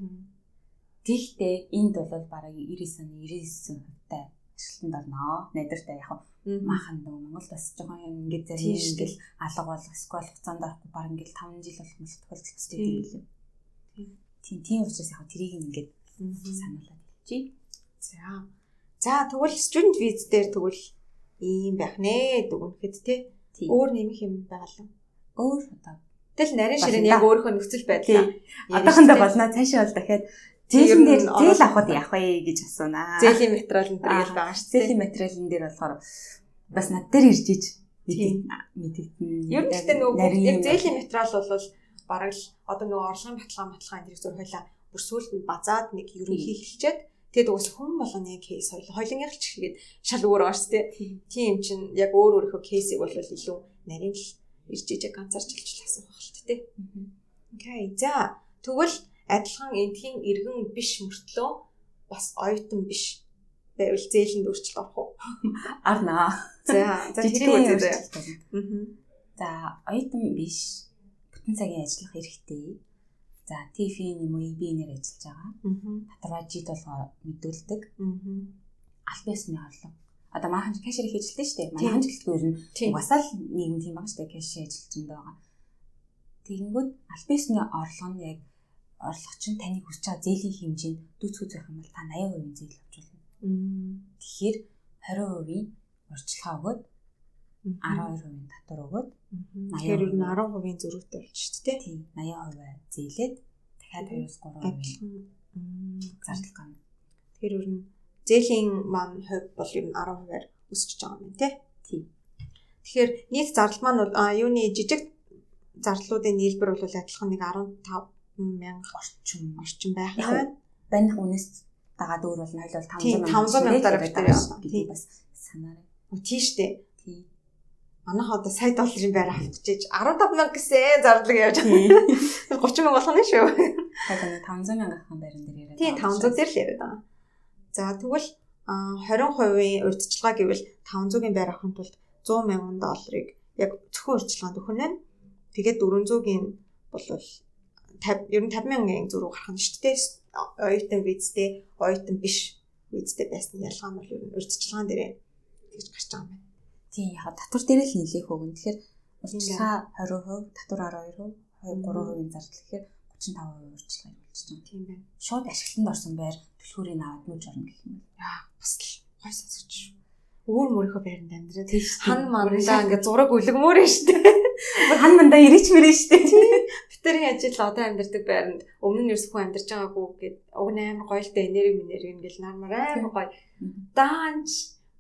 Тэгэхдээ энд бол бараг 99 оны 99% ашиглалтанд орно. Найдвартай яг maaхан нөгөө Монгол бас жоохон юм ингээд зарим ингээл алга болох эсвэл хугацаанд орохгүй баг ингээл 5 жил болох мэл тохиолдол бас байдаг юм лээ. Тийм учраас яг тэрийг ингээд сануулад хэлчихье. За. За тэгвэл student visa дээр тэгвэл ийм байх нэ дүгнэхэд тий. Өөр нэмэх юм байгаа л. Өөр одоо Тэгэл нарийн ширээ яг өөрийнхөө нөхцөл байдлаа. Одоохондоо болно. Цаашаа бол дахиад зээлийн дээр зээл авахд яах вэ гэж асуунаа. Зээлийн материал энэ төр гэл байгаа шүү. Зээлийн материалын дээр болохоор бас над дээр ирж иж мэдэгдэн. Ер нь гэхдээ нөгөө яг зээлийн материал бол бараг л одоо нөгөө орлогын баталгаа энэ зэрэг хоёлаа бүр сүүлд нь базаад нэг ерөнхий хэлчихэд тэгэд уус хүн болгоны кейс хоёлынх л ч хийгээд шал өөр байгаа шүү дээ. Тийм чинь яг өөр өөрийнхөө кейсийг бол илүү нарийн л ирж иж ганцаарч хэлж асуух байх л тээ. Окей. За тэгвэл адилхан эндхийн иргэн биш мөртлөө бас оюутан биш байвал зээлэнд өөрчлөлт орох уу? Арнаа. За тэрийг үзье. За оюутан биш бүтэн цагийн ажиллах эрхтэй. За ТФ-ийн юм уу EB-нэр ажиллаж байгаа. Татвараа жил болгоо мэдүүлдэг. Албан ёсны орлого. Одоо манайхан кэшер их ажилладаг шүү дээ. Манайхан ч гэлтгүй ер нь угаасаа л нийгэм тийм байгаа шүү дээ. Кэшер ажиллаж байгаа. Тэгэнгүүт албан ёсны орлого нь яг орлого чинь таны хүсэж байгаа зээлийн хэмжээнд дүүцхүүц байх юм бол та 80% зээл авч болно. Тэгэхээр 20% урьдчилгаа өгөөд 12% татвар өгөөд 80% ер нь 10% зөрүүтэй болж шүү дээ. Тийм 80% зээлээд дахиад 2-3% зардал гарна. Тэгэхээр ер нь зээлийн маань хувь бол ер нь 10%-аар өсөж байгаа юм тий. Тийм. Тэгэхээр нийт зардал маань бол юуны жижиг зардлуудын нийлбэр бол адилхан нэг 15 мянга орчим байх нь. Баних үнээс дагаад өөр болно. Хоёул бол 500 мянга дараа битэр гэдгийг бас санаарай. Тийм штэ. Тийм. Манайх одоо сая долларын байр авах гэж 15 мянга гэсэн зарлаг явж байгаа. 30 мянга болох нь шүү. Хоёул 500 мянган байран дээр яриад. Тийм 500 дээр л яриад байгаа. За тэгвэл 20% урьдчилгаа гэвэл 500-ийн байр авахын тулд 100 мянган долларыг яг зөвхөн урьдчилгаанд өгөх нь. Тэгээд 400-ийн бол 50 ер нь 50 мянган зөрүү гарах нь шүү дээ. Оюутан визтэй, оюутан биш визтэй байсан ялгаа нь бол ер нь урьдчилгаан дээрээ тэгж гарч байгаа юм байна. Тийм яг татвар дээр л нэлээх өгнө. Тэгэхээр урьдчилгаа 20%, татвар 12%, 3% зардал гэхээр 35% урьдчилгаа явуулж байгаа. Тийм байна. Шууд ашиглалтанд орсон байр түлхүүрийг аваад нүүж орно гэх юм. Яа, бас л гой сонсогч шүү. Өөр мөрийнхөө байранд амьдраад хан мандаа ингээд зураг үлгмөр нь шүү дээ. Хан мандаа ирээч мөрөө шүү дээ. Битэрийн ажил одоо амьдардаг байранд өмнө нь ерөөс хүн амьдарч байгаагүй гэд уг нь амар гоё л дээ энерги мэнерги ингээл нармар амар гоё. Даанч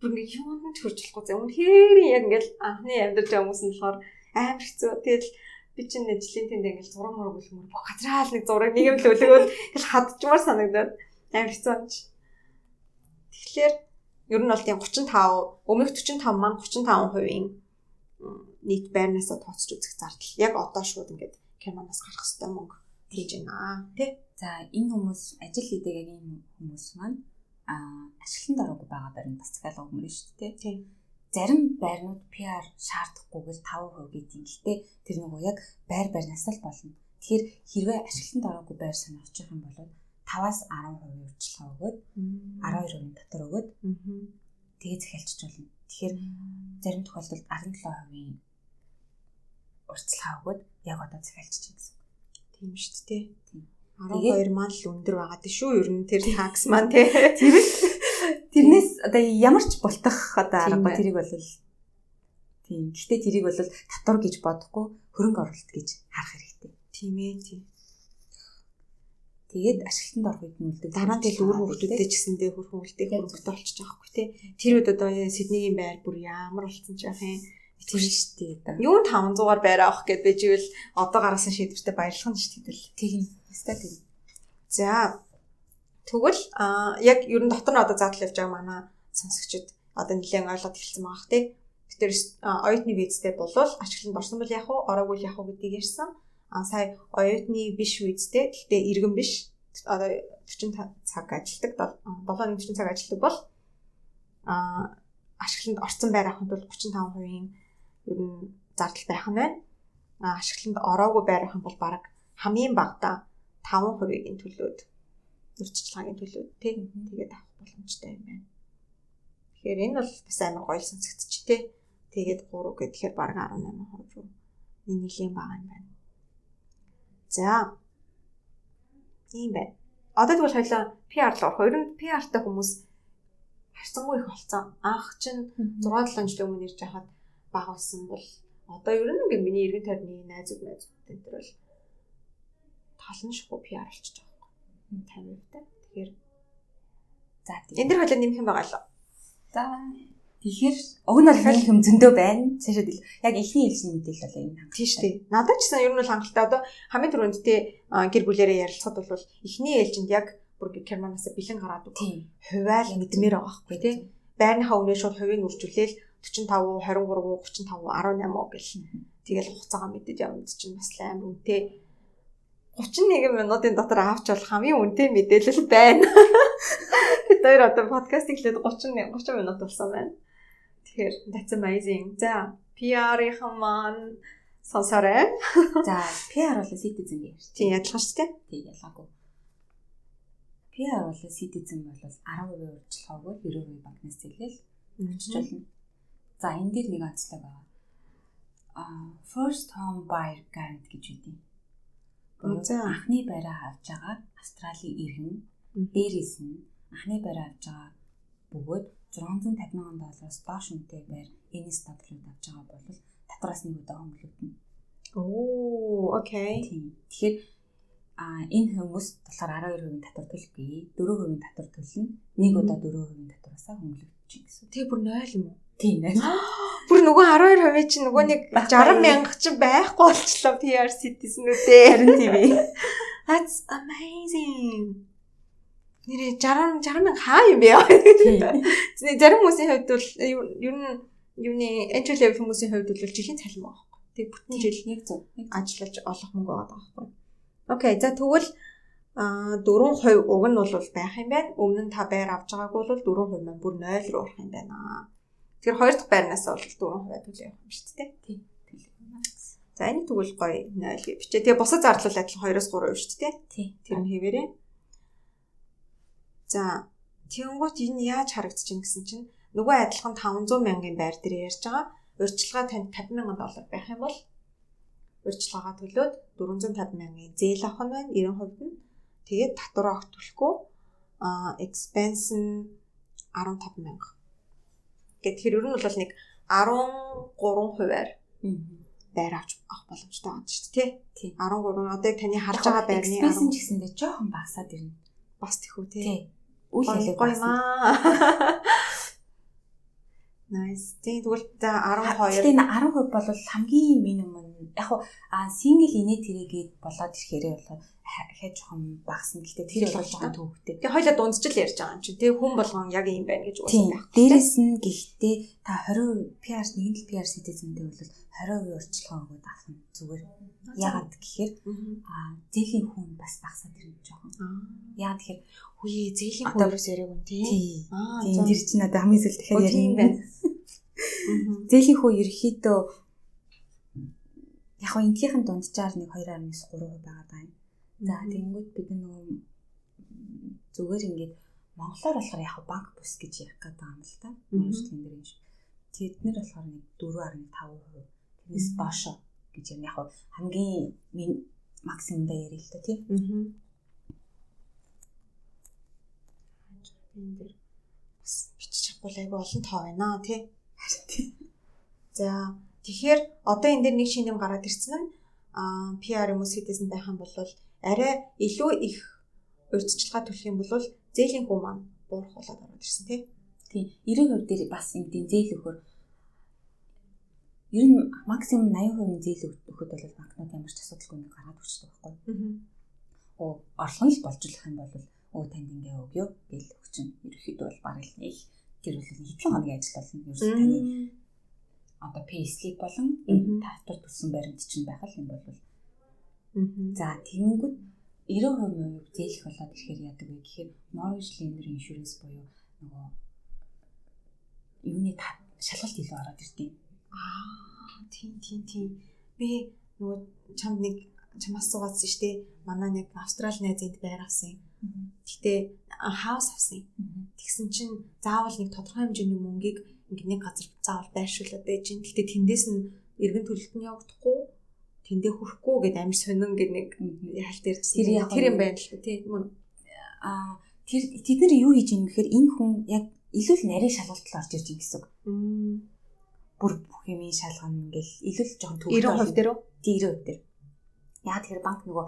бүр ингээд юунд ч хурж болохгүй зэ. Үнэхээр яг ингээл анхны амьдарч байгаа хүмүүс нь болохоор амар хэцүү. Тэгэл би чинь ажлын тэнд ингээл зураг мураг үлгмөр бүх газраа л нэг зураг нэг юм л үлгөөл ингээл хадчмаар санагдаад амар хэцүү юм чи. Тэгэхээр ер нь бол тийм 35 өмнөх 45 маань 35%-ийн нийт байрнаасаа тооцож үзэх зардал. Яг одоо шууд ингээд Германаас гарах хэвээр мөнгө хийж байна тий. За энэ хүмүүс ажил хийдэг яг ийм хүмүүс маань ашиглалтанд ороогүй байгаа байранд бас захиалга өгмөр шүү дээ тий. Зарим байрнууд PR шаардахгүйгээр 5% гэдэг. Гэхдээ тэр нөгөө яг байр байрнаас л болно. Тэгэхээр хэрвээ ашиглалтанд ороогүй байр сонирхож байгаа юм бол 5-аас 10% урьдчилгаа өгөөд 12% татвар өгөөд тэгээ захиалчих болно. Тэгэхээр зарим тохиолдолд 17% урьдчилгаа өгөөд яг одоо захиалчих чинь гэсэн. Тийм шүү дээ. 12 маань л өндөр байгаа дээ шүү. Ер нь тэр такс маань тий. Тэр л тэрнээс одоо ямар ч бултах одоо аргагүй тэрийг бол тийм. Гэхдээ тэрийг бол татвар гэж бодохгүй хөрөнгө оруулалт гэж харах хэрэгтэй. Тийм ээ тийм. Тэгээд ашиглалтанд орох үед нь үлдэх. Дараа нь тэгэл үр хөвгүүдтэй ч гэсэндээ хөрхөн үлдээх хөрөнгөтэй болчихж байгаа хгүй тий. Тэр үед одоо Сиднейгийн байр бүр ямар болцсон ч яах юм. Тэр шүү дээ. Юун 500-аар байр авах гэд би живэл одоо гаргасан шийдвэртэй баярлах нь шүү дээ. Тийм. Яста тийм. За тэгвэл яг ер нь дотор нь одоо задлал явж байгаа манай Сонсогчид одоо нэлээд ойлгоод эхэлсэн байгаа хэ. Тэр оюутны визтэй болвол ашиглалтанд орсон бол яах вэ? Ороогүй яах вэ гэдгийг ярьсан. А сая оюутны биш визтэй, гэхдээ иргэн биш. Одоо 40 цаг ажилладаг, 7 40 цаг ажилладаг бол ашиглалтанд орсон байр авахын тулд 35%-ийн ер нь зардал байх нь байна. Ашиглалтанд ороогүй байр авах юм бол бараг хамгийн багадаа 5%-ийн төлөөд, урьдчилгааны төлөөд тий тэгээд авах боломжтой юм байна. Тэгэхээр энэ бол бас амар гоё сонсогдчих тий. Тэгээд 3 гэхээр бараг 18% руу энэ нэлийн бага юм байна. За. Ийм байна. Одоо тэгвэл хоёлаа PR л орох. Ер нь PR-тай хүмүүс харьцангуй их болсон. Анх чинь 6 7 жилийн өмнө ирж байхад бага байсан бол одоо ер нь ингээ миний эргэн тойрны найзууд энэ төр бол тал нь шахуу PR болчихж байгаа байхгүй. 50% та. Тэгэхээр за энэ дэр хойлоо нэмэх юм байгаа лөө. За тэгэхээр уг нь бол нэмэх юм зөндөө байна. Цаашаад яг эхний ээлжний мэдээлэл бол энэ хангалт. Тийм шүү дээ. Надад ч гэсэн ер нь бол хангалттай. Одоо хамгийн түрүүнд те гэр бүлэрээ ярилцахад бол эхний ээлжинд яг бүр Германаас бэлэн гараад үг. Хувиал мэдмээр байгаа байхгүй тий. Байрныхаа үнээ шууд хувийг үржүүлээл 45, 23, 35, 18 гэл. Тэгэл хугацаагаа мэдээд явна чинь бас амар үнэтэй. 31 минутын дотор авч болох хамгийн үнэтэй мэдээлэл байна. Бид хоёр одоо подкаст эхлээд 30 минут болсон байна. Тэгэхээр that's amazing. За, PR-ийн маань сонсоорой. За, PR бол citizen гэж. Тийм, ялгаа шүү дээ. Тийм, ялгаагүй. PR бол citizen бол 10% урьдчилгаагүй 90% банкнаас зээлэл өгч болно. За, энэ дээр нэг онцлог байгаа. First home buyer guarantee гэж үүдэг. Анхны байраа авч байгаа Австралийн иргэн дээрээс нь анхны байраа авч байгаа бөгөөд 650 мянган доллараас доош үнэтэй байр NSW-д авч байгаа бол татвараас нэг удаа хөнгөлөгдөнө. Оо, окей. Тэгэхээр энэ хүмүүс болохоор 12% татвар төлөхгүй, 4% татвар төлнө. Нэг удаа 4% татвараасаа хөнгөлөгдөж гэсэн. Тэгээ бүр 0 юм уу? Тийм 0. Бүр нөгөө 12% чинь нөгөө нэг 60 мянга чинь байхгүй болчлоо PR citizen-үүдээ. Харин тийм ээ. That's amazing. Нэрээ 60 мянга хаа юм бэ? Тийм. Зарим хүмүүсийн хувьд бол ер нь юуны entry level хүмүүсийн хувьд бол жилийн цалин байгаа байхгүй. Тэг бүтэн жил яг зөв ажиллаж олох мөнгө байгаа байхгүй. Окей, за тэгвэл 4% уг нь бол байх юм байна. Өмнө нь та байр авч байгаагүй бол 4% маань бүр 0 руу орох юм байна. Тэгэхээр хоёр дахь байрнаас бол 4% төлөө явах юм шүү дээ. Тийм. За энэ тэгвэл гоё 0 гэж бичээ. Тэгээ бусад зарлал адилхан 2-3% шүү дээ. Тийм. Тэр нь хэвээрээ. За тэгэнгүүт энэ яаж харагдаж байна гэсэн чинь нөгөө адилхан 500 мянган байр дээр ярьж байгаа. Урьдчилгаа танд 50 мянган доллар байх юм бол урьдчилгаагаа төлөөд 450 мянган зээл авах нь байна 90% нь. Тэгээд татвараа огт төлөхгүй expense нь 15 мянга. Тэгэхээр ер нь бол нэг 13%-аар байр авч авах боломжтой байгаа шүү дээ, тий? 13 одоо яг таны харж байгаа байрны expense нь ч гэсэндээ жоохон багасаад ирнэ. Бас тэхүү тий. Үл хэлээ гоё маа. Nice. Тийм тэгвэл за 12. Тэгэхээр 10% бол хамгийн минимум нь яг хуу single инээ тэрээгээд болоод ирэхээрээ бол хаа жоохон багасна. Гэхдээ тэр бол жоохон төвөгтэй. Тэгээ хоёлаа дунджил ярьж байгаа юм чинь. Тэгээ хүн болгон яг юм байна гэж угаасаа байхгүй. Дээрээс нь гэхдээ та 20 PR нэгэн л PR citizen-тэй бол 20% урьдчилгаа өгөөд авах нь зүгээр. Яагаад гэхээр зээлийн хүн бас багасаад ирнэ жоохон. Яагаад гэхээр үе зээлийн хүн юус яриаг юм тий. Тийм тэр чинь надад хамгийн сүүлд дахиад ярина юм байна. Зээлийн хүү ерөөхдөө яг нь энтхийн дунджаар нэг 2.3% байгаа даа. За тэгэнгүүт бид нөгөө зүгээр ингээд монголоор болохоор яг банк бус гэж ярих гэдэг юм л та. Монголын дээр юм шиг. Тэд нэр болохоор нэг 4.5% тэрнээс доошо гэж ярина. Яг хамгийн максимумдаа ярил л та тий. Энэ дээр бас бичиж чадахгүй айгүй олон тоо байна тий. За тэгэхээр одоо энэ дээр нэг шинэ юм гараад ирсэн нь PR юм уу citizen байх юм бол арай илүү их урьдчилгаа төлөх юм бол зээлийн хүү маань буурах болоод ороод ирсэн тий. Тийм 90% дээр бас ингэдэм зээл өгөхөр ер нь максимум 80% зээл өгөхөд бол банкнууд ямар ч асуудалгүй ингэ гаргаад өгчдөг байхгүй. Орлого нь л болжуулах юм бол танд ингээ өгөө гэл өгчин. Ерөнхийдөө бол бараг л нэг Тэр бол хэдэн хоногийн ажил болно. Ерөөсөө таны одоо pay slip болон татвар төлсөн баримт чинь байх л юм бол. За тэгэнгүүт 90% муу зээлэх болоод ирэхээр яадаг вэ гэхээр mortgage lender insurance буюу нөгөө юуны шалгалт илүү ороод ирдэг. Аа, тийм. Би нөгөө чамд нэг чамаас суугаадсан шүү дээ. Манай нэг Австрали найз энд байр авсан. Гэтэ house авсан. Тэгсэн чинь заавал нэг тодорхой хэмжээний мөнгийг ингээ нэг газар заавал байршуулад байж гин. Гэтэ тэндээс нь эргэн төлөлт нь явагдахгүй, тэндээ хүрэхгүй гэдэг амар сонин гэдэг нэг хальт ярьжсэн. Тэр юм байна л та, тий. Аа, тэр тэд нар юу хийж ийм гэхээр энэ хүн яг илүү л нарийн шалгалтал орж ирж байгаа гэсэн үг. Бүр бүх юмын шалгана, ингээл илүү л жоохон төвөгтэй. 90% дээр үү? Тий, 90% дээр. Яа тэгэхээр банк нөгөө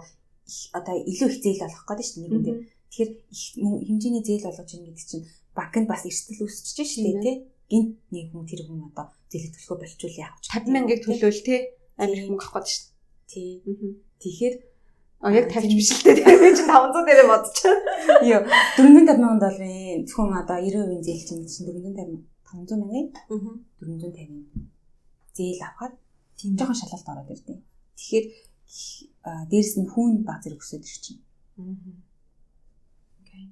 одоо илүү их зээл олох гэдэг шүү дээ нэг хүн дээр. Тэгэхээр их хэмжээний зээл олгож ийн гэдэг чинь банкнд бас эрсдэл үүсчихэж шүү дээ, тий. Гинт нэг хүн тэр хүн одоо зээлээ төлөхөө болчвол яах вэ? 50 мянгаыг төлөөл, тий. Амар их мөнгө авах гэдэг шүү дээ. Тий. Тэгэхээр яг 50 биш л дээ. Би чинь 500 дээрээ бодчихоо. Йоо, 450 мянган долларын зөвхөн одоо 90% зээл чинь 450 500 мянган 450 зээл авахар тийм жоохон шалгалт ороод ирдээ. Тэгэхээр дээрэс нь хүүн баг зэрэг өсөд ир чинь. Окей.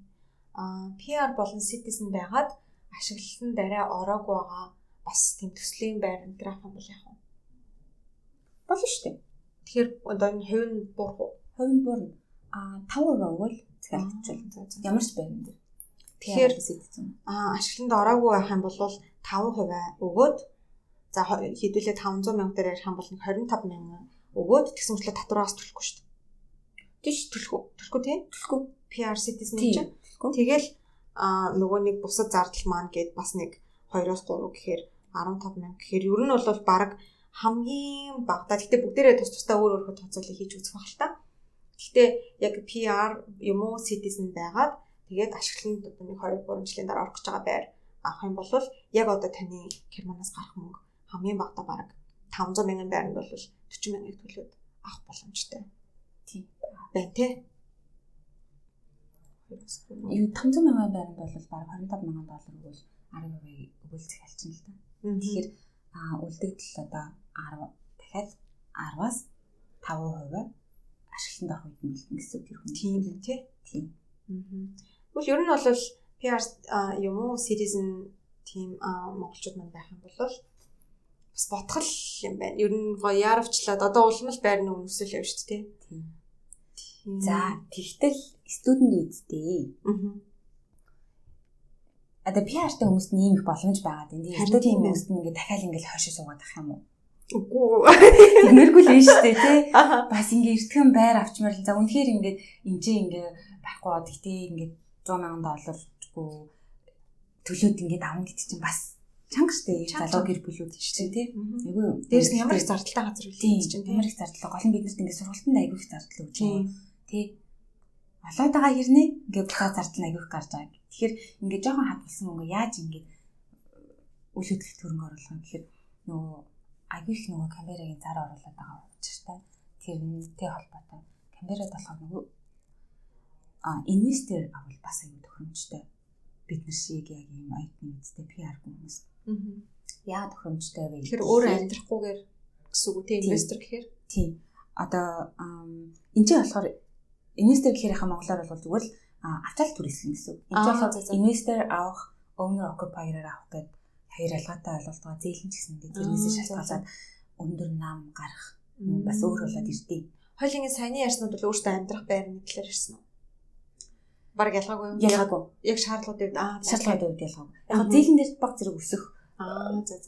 PR болон citizen байгаад ашиглалтанд арай ороогүй байгаа бас тийм төслийн байр энэ авах юм бол яах вэ? Болно шүү дээ. Тэгэхээр одоо энэ хувь нь буурах уу? Хувь нь буурна. 5% өгвөл захиалчихвал ямар ч байран дээр. Тэгэхээр ашиглалтанд ороогүй байх юм бол 5% өгөөд, за, хэдүүлээ 500 мянга дээр ярих юм бол 25 мянга өгөөд, тэгсэн мэтлээ татвараас төлөхгүй шүү дээ. Тийш, төлөхгүй. Төлөхгүй, тийм? Төлөхгүй. PR citizen чинь. Тэгэл нөгөө нэг бусад зардал маань гээд бас нэг 2-оос 3 гэхээр 15 мянга гэхээр ер нь бол баг хамгийн багадаа, гэхдээ бүгдээрээ тус тусдаа өөр өөрхөө тооцоолыг хийж үзэх байх л та. Гэхдээ яг PR юм уу citizen байгаад, тэгээд ашиглалтанд одоо нэг 2 3 жилийн дараа орох гэж байгаа байр авах юм бол яг одоо таны карманаас гарах мөнгө хамгийн багадаа бараг 500 мянган байранд бол 40 мянгаыг төлөөд авах боломжтой. Тийм байна, тий. Юу, 500 мянган байранд бол бараг 25 мянган доллар өгвөл 10% өгвөл захиалчихна л та. Тэгэхээр үлдэгдэл одоо 10, дахиад 10-аас 5% ашиглалтанд орох үед нь бэлдэнэ гэсэн үг тэр хүн. Тийм л, тий. Тийм. Тэгвэл ер нь бол PR юм уу citizen тийм монголчууд манд байх юм бол бас ботгол юм байна. Ер нь гоё яаравчлаад одоо улам л байрны өмнө өсөл явж шүү дээ. Тийм. За, тэгтэл student визтэй. Одоо PR-тай хүмүүст нь ийм их боломж байгаа дээ. Student хүмүүст нь ингээд дахиад ингээд хойшоо суугаад ах юм уу? Үгүй. Тиймэрхүү л юм шүү дээ, тий. Бас ингээд эртхэн байр авчмаар л, за, үнэхээр ингээд энэ ингээд байхгүй, тэгтээ ингээд 100 мянган долларгүй төлөөд ингээд авна гэдэг чинь бас чанга штэ, залуу гэр бүлүүд чинь, тий. Айгүй. Дээрс нь ямар их зардалтай газар үлээ чинь, ямар их зардал. Гол нь бид нарт ингээд сургалтанд айгүй их зардал өгч байгаа. Тий. Олоод байгаа хэрнээ ингээд буцаа зардал нь айгүй их гарч байгаа. Тэгэхээр ингээд жоохон хадгалсан мөнгө яаж ингээд үл хөдлөлт хөрөнгө оруулах юм гэхээр нөгөө айгүй их нөгөө Канберрагийн зар оруулаад байгаа учиртай. Тэрнтэй холбоотой. Канберрад болохоор нөгөө инвестор авал бас айгүй тохиромжтой. Бид нар шиг яг ийм оюутны визтэй PR хүмүүс. Яа тохиромжтой вэ? Тэгэхээр өөрөө амьдрахгүйгээр гэсэн үг үү, те, инвестор гэхээр? Тийм. Одоо энэ чинь болохоор инвестор гэхээр яхаа монголоор бол зүгээр л авчаал түрээслэн гэсэн үг. Энэ чинь болохоор инвестор авах, owner occupier-аар авах гэдэг хоёр ялгаатай ойлголт байгаа. Зээл нь ч гэсэндээ тэрнээсээ шалтгаалаад өндөр нам гарах бас өөр болоод ирдээ. Хоёлынгийн саяны ярьснууд бол өөртөө амьдрах байрны талаар ярьсан уу? Бараг ялгаагүй юу? Ялгаагүй. Яг шаардлагуудын хувьд шаардлагуудын хувьд ялгаагүй. Яг зээлийн дээр баг зэрэг өсөх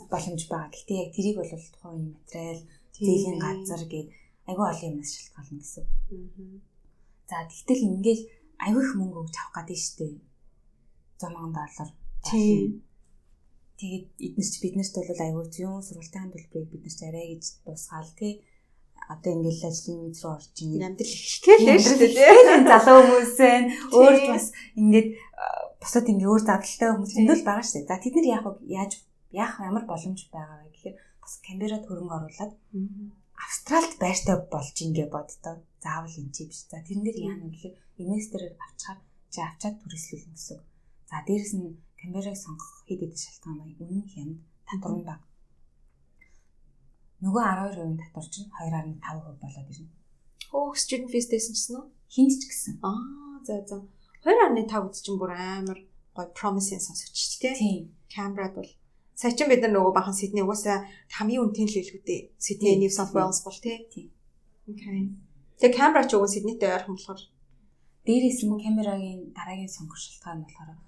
боломж байгаа. Гэхдээ яг тэрийг бол тухайн үеийн материал, зээлийн газар гээд айгүй олон юмнаас шалтгаална гэсэн. За, тэгтэл ингээл айгүй их мөнгө өгч авах гэдэг нь шүү дээ. 100 мянган доллар. Тийм. Тэгээд эднэр чи биднэрт бол айгүй зүүн сургалтын төлбөрийг бид нар ч арай гэж дуусгаал, тий. Одоо ингээл ажлын виз рүү орж ийн. Амьдрал ихтэй л шүү дээ. Залуу хүмүүс байна. Өөр бас ингээд бусад ингээ өөр задлалтай хүмүүс зөндөл байгаа шүү дээ. За, тэд нар яах вэ? Яаж яах ямар боломж байгаа вэ гэхээр бас Канберрад хөрөнгө оруулаад Австралид байртай болж ингээ боддоо. Заавал энэ чи биш. За, тэрэн дээр яана гэхээр инвестороор авчаар чи авчаад түрээслүүлнэ гэсэн. За, дээрэс нь Камбераг сонгох хэд хэдэн шалтгаан байна. Үнэн хямд, татвар нь бага. Нөгөө 12% татвар чинь 2.5% болоод ирнэ. Хөөх student fees дэсэн чинь үү? Хинт ч гэсэн. Аа за за. 2.5 гэдэг чинь бүр амар гоё promising сонсогч тий. Тийм. Камберад бол сая чинь бид нар нөгөө бахан Сидней угаасаа хамгийн үнэтэй л хэлгүй дээ. Сидней, New South Wales бол тий. Тийм. Окей. Тэгээ Камбера ч уг нь Сиднейтэй ойрхон болохоор дээрээс нь камерагийн дараагийн сонгох шалтгаан нь болохоор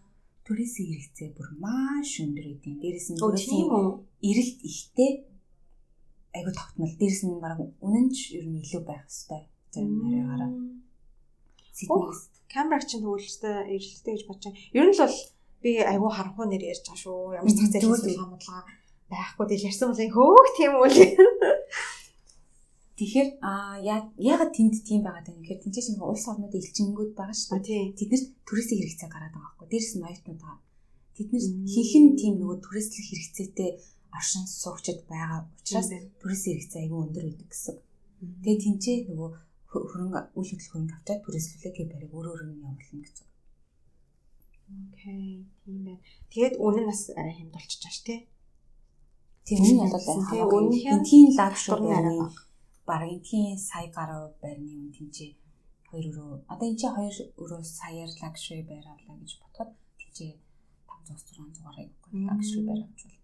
түрээсийн хэрэгцээ бүр маш өндөр өгдөг. Дээрээс нь тийм үү? Эрэлт ихтэй айгу тогтмол. Дээрээс нь бараг үнэн ч ер нь илүү байх хэвээр. Зарим хараагаараа. Сиднейс камера чинь төгөлжтэй эрэлттэй гэж бодож байна. Ер нь л бол би айгу харанхуй нэр ярьж байгаа шүү. Ямар зах зээлийн судалгаа модлага байхгүй дэл ярьсан бол хөөх тийм үл. Тэгэхээр яагаад тэнд тийм байгаад байна гэхээр тэнцээ чинь улс орнуудын элчингүүд байгаа шүү дээ. Тэднэрт түрээсийн хэрэгцээ гараад байгаа байхгүй. Дээрээс нь оюутнууд байгаа. Тэднэр хинхэн тийм нөгөө түрээслэх хэрэгцээтэй оршин суугчид байгаа учраас түрээсийн хэрэгцээ айгүй өндөр байдаг гэсэн. Тэгээ тэнцээ нөгөө хөрөнгө үйл хөдлөх хөрөнгө авчаад түрээслүүлээ тэр барийг өөр өөр нь явуулна гэсэн. Окей, тийм байна. Тэгээд үнэ нь бас арай хямд болчихж байгаа шүү дээ. Тийм үнэ нь бол хамаагүй. Энтхийн luxury байрны бараг энтхийн сая гаруй байрны үн тэнцээ 2 өрөө. Одоо энэ чинь 2 өрөө саяар luxury байр авлаа гэж бодоход тэнцээ 500 600 гаруй luxury байр авч болно.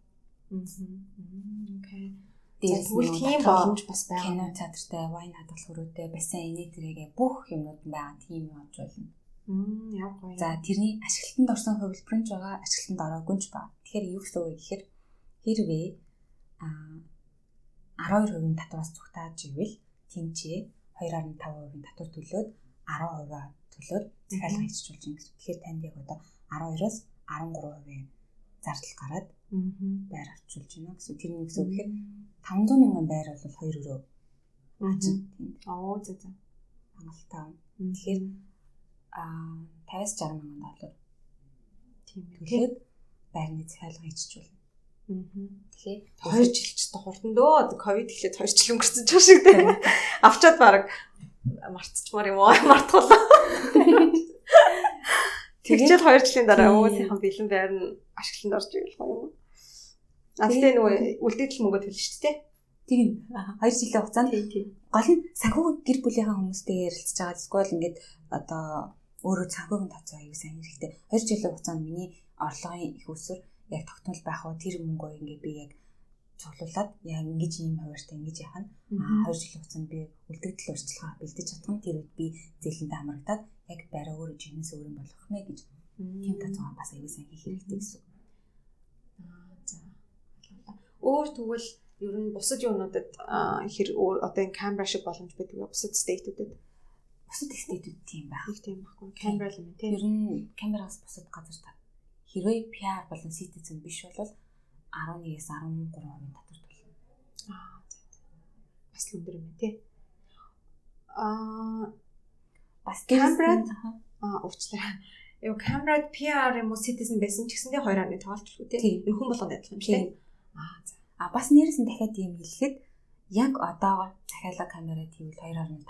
Окей. Тэгвэл тийм боломж бас байгаа. Кино театртай, вайн хадгалах өрөөтэй, бассейн инээ тэрээгээ бүх юмнууд нь байгаа. Тийм юм авч болно. Яг гоё. За тэрний ашиглалтанд орсон хувилбар нь ч байгаа, ашиглалтанд ороогүй ч байгаа. Тэгэхээр юу гэсэн үг вэ гэхээр хэрвээ 12% татвараас зүгтааж ивэл тэнцээ 2.5% татвар төлөөд 10% төлөөд захиалга хийчих болж байна гэсэн. Тэгэхээр танд яг одоо 12-оос 13% зардал гараад байр авчулж байна гэсэн. Тэр нь гэсэн үг гэхээр 500 мянган байр бол 2 өрөө. Аа зэ зэ. Хангалттай. Тэгэхээр 50-60 мянган доллар тийм төлөөд байрны захиалга хийчих болно. Тэгэхээр 2 жил ч хурдан дөө. Ковид эхлээд 2 жил өнгөрсөн ч шиг дээ. Авчаад бараг мартчихмаар юм уу? Мартгалаа. Тэгчэл 2 жилийн дараа өө сайхан бэлэн байр нь ашиглалтанд орж ирэх юм уу? А тэгтээ нөгөө үлдээдэл мөнгө төлнө шүү дээ. Тийм. 2 жилийн хугацаанд гол нь санхүүгийн гэр бүлийнхаа хүмүүстэйгээ ярилцж байгаа. Эсвэл ингээд одоо өөрөө санхүүгийн тооцоо аюу сайн хэрэгтэй. 2 жилийн хугацаанд миний орлогын их усүр яг тогтмол байх уу? Тэр мөнгөө ингээд би яг цуглуулад яг ингэж ийм хуваарьтай ингэж яах нь 2 жилийн хугацаанд би үлдэгдэл урьдчилгаа бэлдэж чадах нь тэр үед би зээлэндээ хамрагдаад яг барай өөрөө жинхэнэ өөрийн болгох нэ гэж тийм тооцоо бас аюу сайн хийх хэрэгтэй гэсэн. За. Өөр тэгвэл ер нь бусад юмнуудад хэр өөр одоо энэ камера шиг боломж байдаг вэ? Бусад state-үүдэд. Бусад state-үүд тийм байх. Их тийм байхгүй. Камера л юм тийм. Ер нь камераас бусад газар та хэрвээ PR болон citizen биш бол 11-ээс 13% татвар төлнө. Аа за. Бас л өндөр юм байна тий. Бас камерад уучлаарай. Юу камерад PR юм уу citizen байсан ч гэсэндээ 2.5 төлөх үү тий. Энэ хүн болгонд адилхан юм шүү дээ. За. Бас нэрээс нь дахиад юм хэлэхэд яг одоогоор захиалга камера тийвэл 2.5%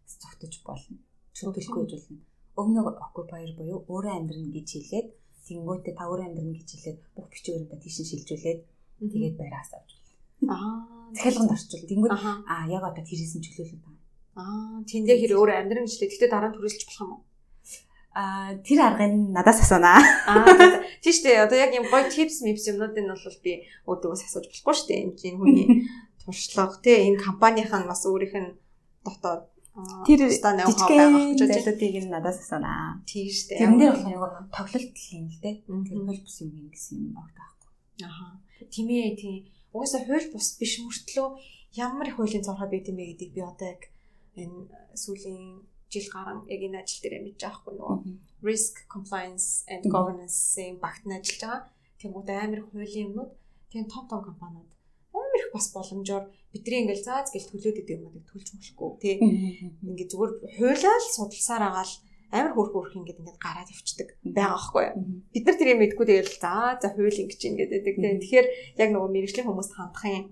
зогтож болно. Төлөхгүй гэж болно. Өмнө occupier буюу өөрөө амьдрна гэж хэлээд тэгэнгүүтээ та өөрөө амьдрна гэж хэлээд бүх бичвэрээ тийш нь шилжүүлээд тэгээд байраас авч болно. Захиалганд орчвол тэгэнгүүт яг одоо тэрээс нь чөлөөлөд байгаа. Тэндээ хэр өөрөө амьдрна гэж хэлээ. Гэхдээ дараа нь түрээсэлж болох юм уу? Тэр аргыг надаас асуунаа. Тийм шүү дээ. Одоо яг юм гоё tips mips юмнуудыг нь бол би өөртөөгөөс асууж болохгүй шүү дээ. Энэ хүний туршлага тий энэ компанийн нь бас өөрийнх нь дотоод тэр жижигхэн зайлуудыг нь надаас асуунаа. Тийм шүү дээ. Тэрэн дээр болохоор нөгөө тоглолт юм л дээ. Тэр хууль бус юм гэсэн юм огт байхгүй. Тийм ээ тийм. Угаасаа хууль бус биш мөртлөө ямар их хуулийн цорхой байд юм бэ гэдгийг би одоо яг энэ сүүлийн жил гарan яг энэ ажил дээр мэдж байгаа хгүй нөгөө risk compliance and governance-ийн багт нь ажиллаж байгаа. Тэнгүүд амар их хуулийн юмнууд тийм том том компаниуд амар их бас боломжоор бидний ингээл зааз гэл төлөөд идэг юмнуудыг төлж болохгүй тий. Ингээд зүгээр хуулиа л судалсаар агаал амар хөөрхөн ингээд ингээд гараад явцдаг байгаа байхгүй юу. Бид нар тэрийг мэдгүй тэгэл за хууль ингэж ингээд байдаг тий. Тэгэхээр яг нөгөө мэрэгжлийн хүмүүст хандахын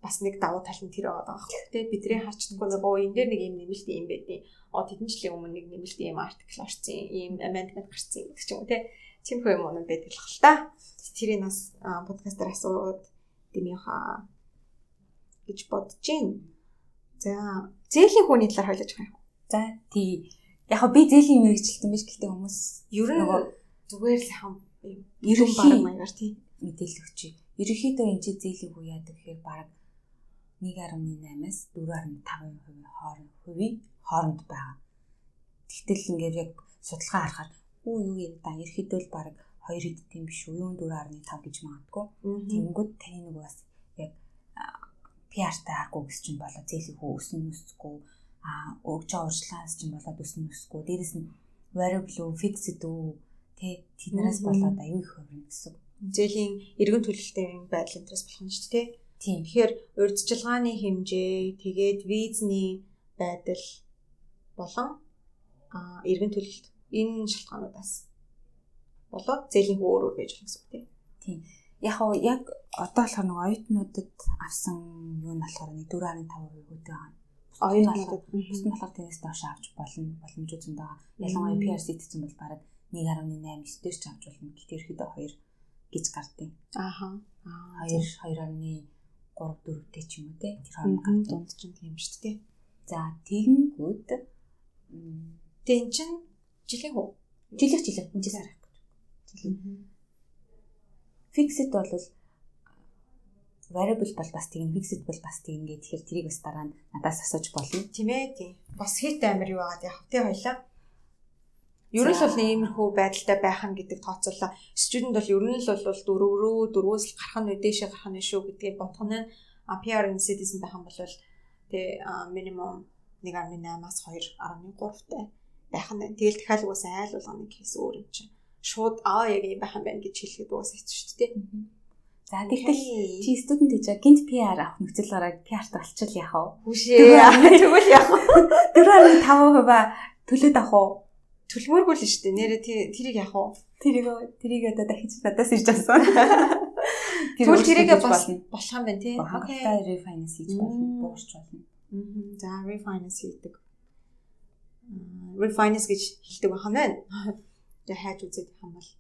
бас нэг давуу тал нь тэр байгаа байхгүй тий. Бидний харж чадахгүй нөгөө энэ дээр нэг юм нэмэлт юм байдیں۔ Тэдэн жилийн өмнө нэг нэмэлт юм артикл орсон, ийм amendment гарсан гэдэг ч юм уу тий. Тиймэрхүү юм уу байдаг л хэл та. Тэрийг бас подкастаар асууд дэмийхаа гэж бодож байна. За, зээлийн хүүний талаар хойлож байгаа юм. За, тий. Яг би зээлийн мэрэгчлэлтэн биш, гэхдээ хүмүүс ер нь нөгөө зүгээр л яхан ерөнхий маягаар тий мэдээлэл өгч. Ерөнхийдөө энэ чи зээлийн хүү яадаг гэхээр бараг 1.8-аас 4.5% хооронд хооронд байгаа. Тэгтэл ингээд яг судалгаа харахаар үү юу юм да, ерөнхийдөө л бараг 2 хэд тийм биш үү, юун 4.5 гэж магадгүй. Тэнгүүд таны нөгөө бас яг PR-тай аргагүй гэс чинь болоо зээлийн хүү өснө өсөхгүй, өгч байгаа урьдчилгаанаас чинь болоод өснө өсөхгүй. Дээрэс нь variable үү, fixed үү, тэ тэднээс болоод аюу их хувирна гэсэн. Зээлийн эргэн төлөлтийн байдал энтрээс болох нь шүү дээ. Тийм. Тэгэхээр урьдчилгааны хэмжээ, тэгээд визний байдал болон эргэн төлөлт энэ шалтгаануудаас болоод зээлийн хүү өөр өөр байж болох гэсэн үг тийм. Тийм. Яг уу яг одоо болохоор нөгөө оюутнуудад авсан юу нь болохоор нэг 4.5% үүдээ байгаа. Оюутнуудад бус нь болохоор тэрнээс доош авч болно, боломжууд зөндөө байгаа. Ялангуяа PRC гэсэн бол бараг 1.8 9 дээр ч авч болно. Гэхдээ ерөөдөө 2 гэж гардыг. Ааха. 2 2.3 4-тэй ч юм уу те. Тэр хооронд гардаг. Дунд чинь тийм шүү дээ. За, тэгэнгүүт тэг эн чинь жилийн хүү. Жилих жилих энэ сар гэж. Жилийн. Fixed бол variable бол бас тэгнэ, fixed бол бас тэгнэ гэх тэгэхээр тэрийг бас дараа нь надаас асууж болно. Тийм ээ, тийм. Бас хит амир юу байгаад яах вэ хоёлаа. Ер нь л бол иймэрхүү байдалтай байх нь гэдэг тооцоолоо. Student бол ер нь л бол 4 рүү 4-өөс л гарах нь дээшээ гарах нь шүү гэдгийг бодох нь. PR and citizen байх юм бол тэ минимум 1.8-аас 2.3-тай байх нь. Тэгэл дахиад угаасаа айл болгоны кейс өөр юм чинь. Шууд яг юм байх юм байна гэж хэлэхэд угаасаа хэцүү шүү дээ. За, тэгтэл чи студент гэж гинт PR авах нөхцөл гараад PR-т болчихвол яах вэ? Хүүшээ. Тэгвэл яах вэ? 4.5% төлөөд авах уу? Төлмөөргүй л шүү дээ. Нэрээ тэрийг яах вэ? Тэрийг одоо дахиж надаас ирж авсан. Тэгвэл тэрийг бас болох юм байна тий. Окей. Refinance хийж болно, буурч болно. За, refinance хийдэг. Refinance гэж хэлдэг байх юм байна. Тэгээ хайж үзээд юм бол.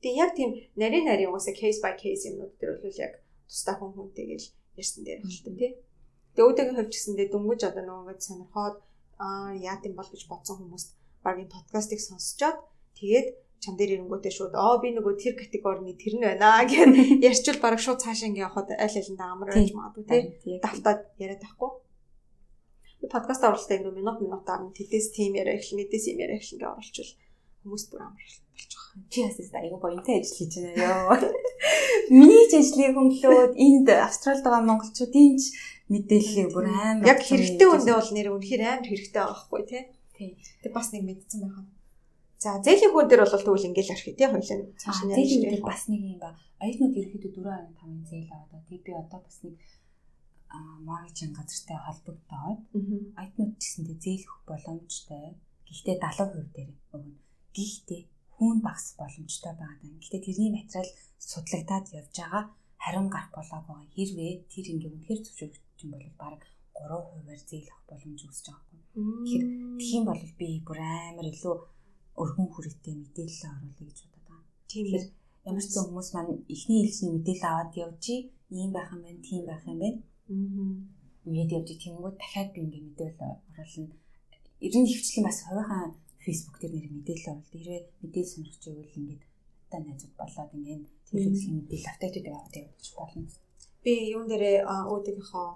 Тэгээ яг тийм нарийн нарийн угаасаа case by case юмнууд дээр бол яг тусдаа хүн хүнтэйгээл ярьсан дээр хэлдэг тий. Тэгээ өөдөөгийн хувьд ч гэсэндээ дөнгөж одоо нөгөө ингэж сонирхоод яа гэм бол гэж бодсон хүмүүст баг энэ подкастыг сонсчоод тэгээд чам дээр ирэнгүүтээ шууд би нөгөө тэр категорины тэр нь байна гэд ярьчвал баг шууд цаашаа ингэ явахад аль алиндаа амар байж магадгүй тий. Давтаад яриад байхгүй. Би подкаст оруулалтаа ингэ минут минутаар нь тэдээс тийм яриа эхлэн, эдээс юм яриа эхлэн гэж оруулчвал хүмүүс бүр амар болж байгаа. Чи бас айгүй боёнтой ажил хийж байна ёо. Миний ч ажлыг хөнглөөд энд Австралид байгаа монголчуудын ч мэдээллийг бүр амар яг хэрэгтэй үндэ бол нэр үнэхээр амар хэрэгтэй байгаа байхгүй тий. Тэг бас нэг мэдсэн байх юм. За, зээлийн хүн дээр бол тэгвэл ингээл орхи тий хоёлаа цааш нь зээлийн дээр бас нэг юм ба. Оюутнууд ерөөхдөө 4.5-ын зээл аваад тэг би одоо бас нэг mortgage газартай холбогдоод оюутнууд ч гэсэндээ зээл өгөх боломжтой. Гэхдээ 70% дээр өгнө. Гэхдээ хүүн багс боломжтой байгаа даа. Гэхдээ тэрний материал судлагдаад явж байгаа, харин гарах болоог байгаа. Хэрвээ тэр ингээ үнэхээр зөвшөөрөгдөх юм бол бараг 3%-аар зээл авах боломж үүсэж байгаа байхгүй. Тэгэхээр тэгэх юм бол би бүр амар илүү өргөн хүрээтэй мэдээлэл оруулъя гэж бодод байгаа. Тийм ээ. Ямар ч зэн хүмүүс маань эхний ээлжийн мэдээлэл аваад явж, ийм байх юм байна, тийм байх юм байна. Ингээд явж тэнгууд дахиад би ингээ мэдээлэл оруулна. Ер нь хөвчлэн бас хувийнхаа Facebook дээр нэр мэдээлэл оруулалт. Хэрвээ мэдээлэл сонирхож байвал ингээд та найзууд болоод ингээд төлөвлөлийн мэдээлэл апдейтүүд аваад явж болно. Би юун дээрээ өөдийнхөө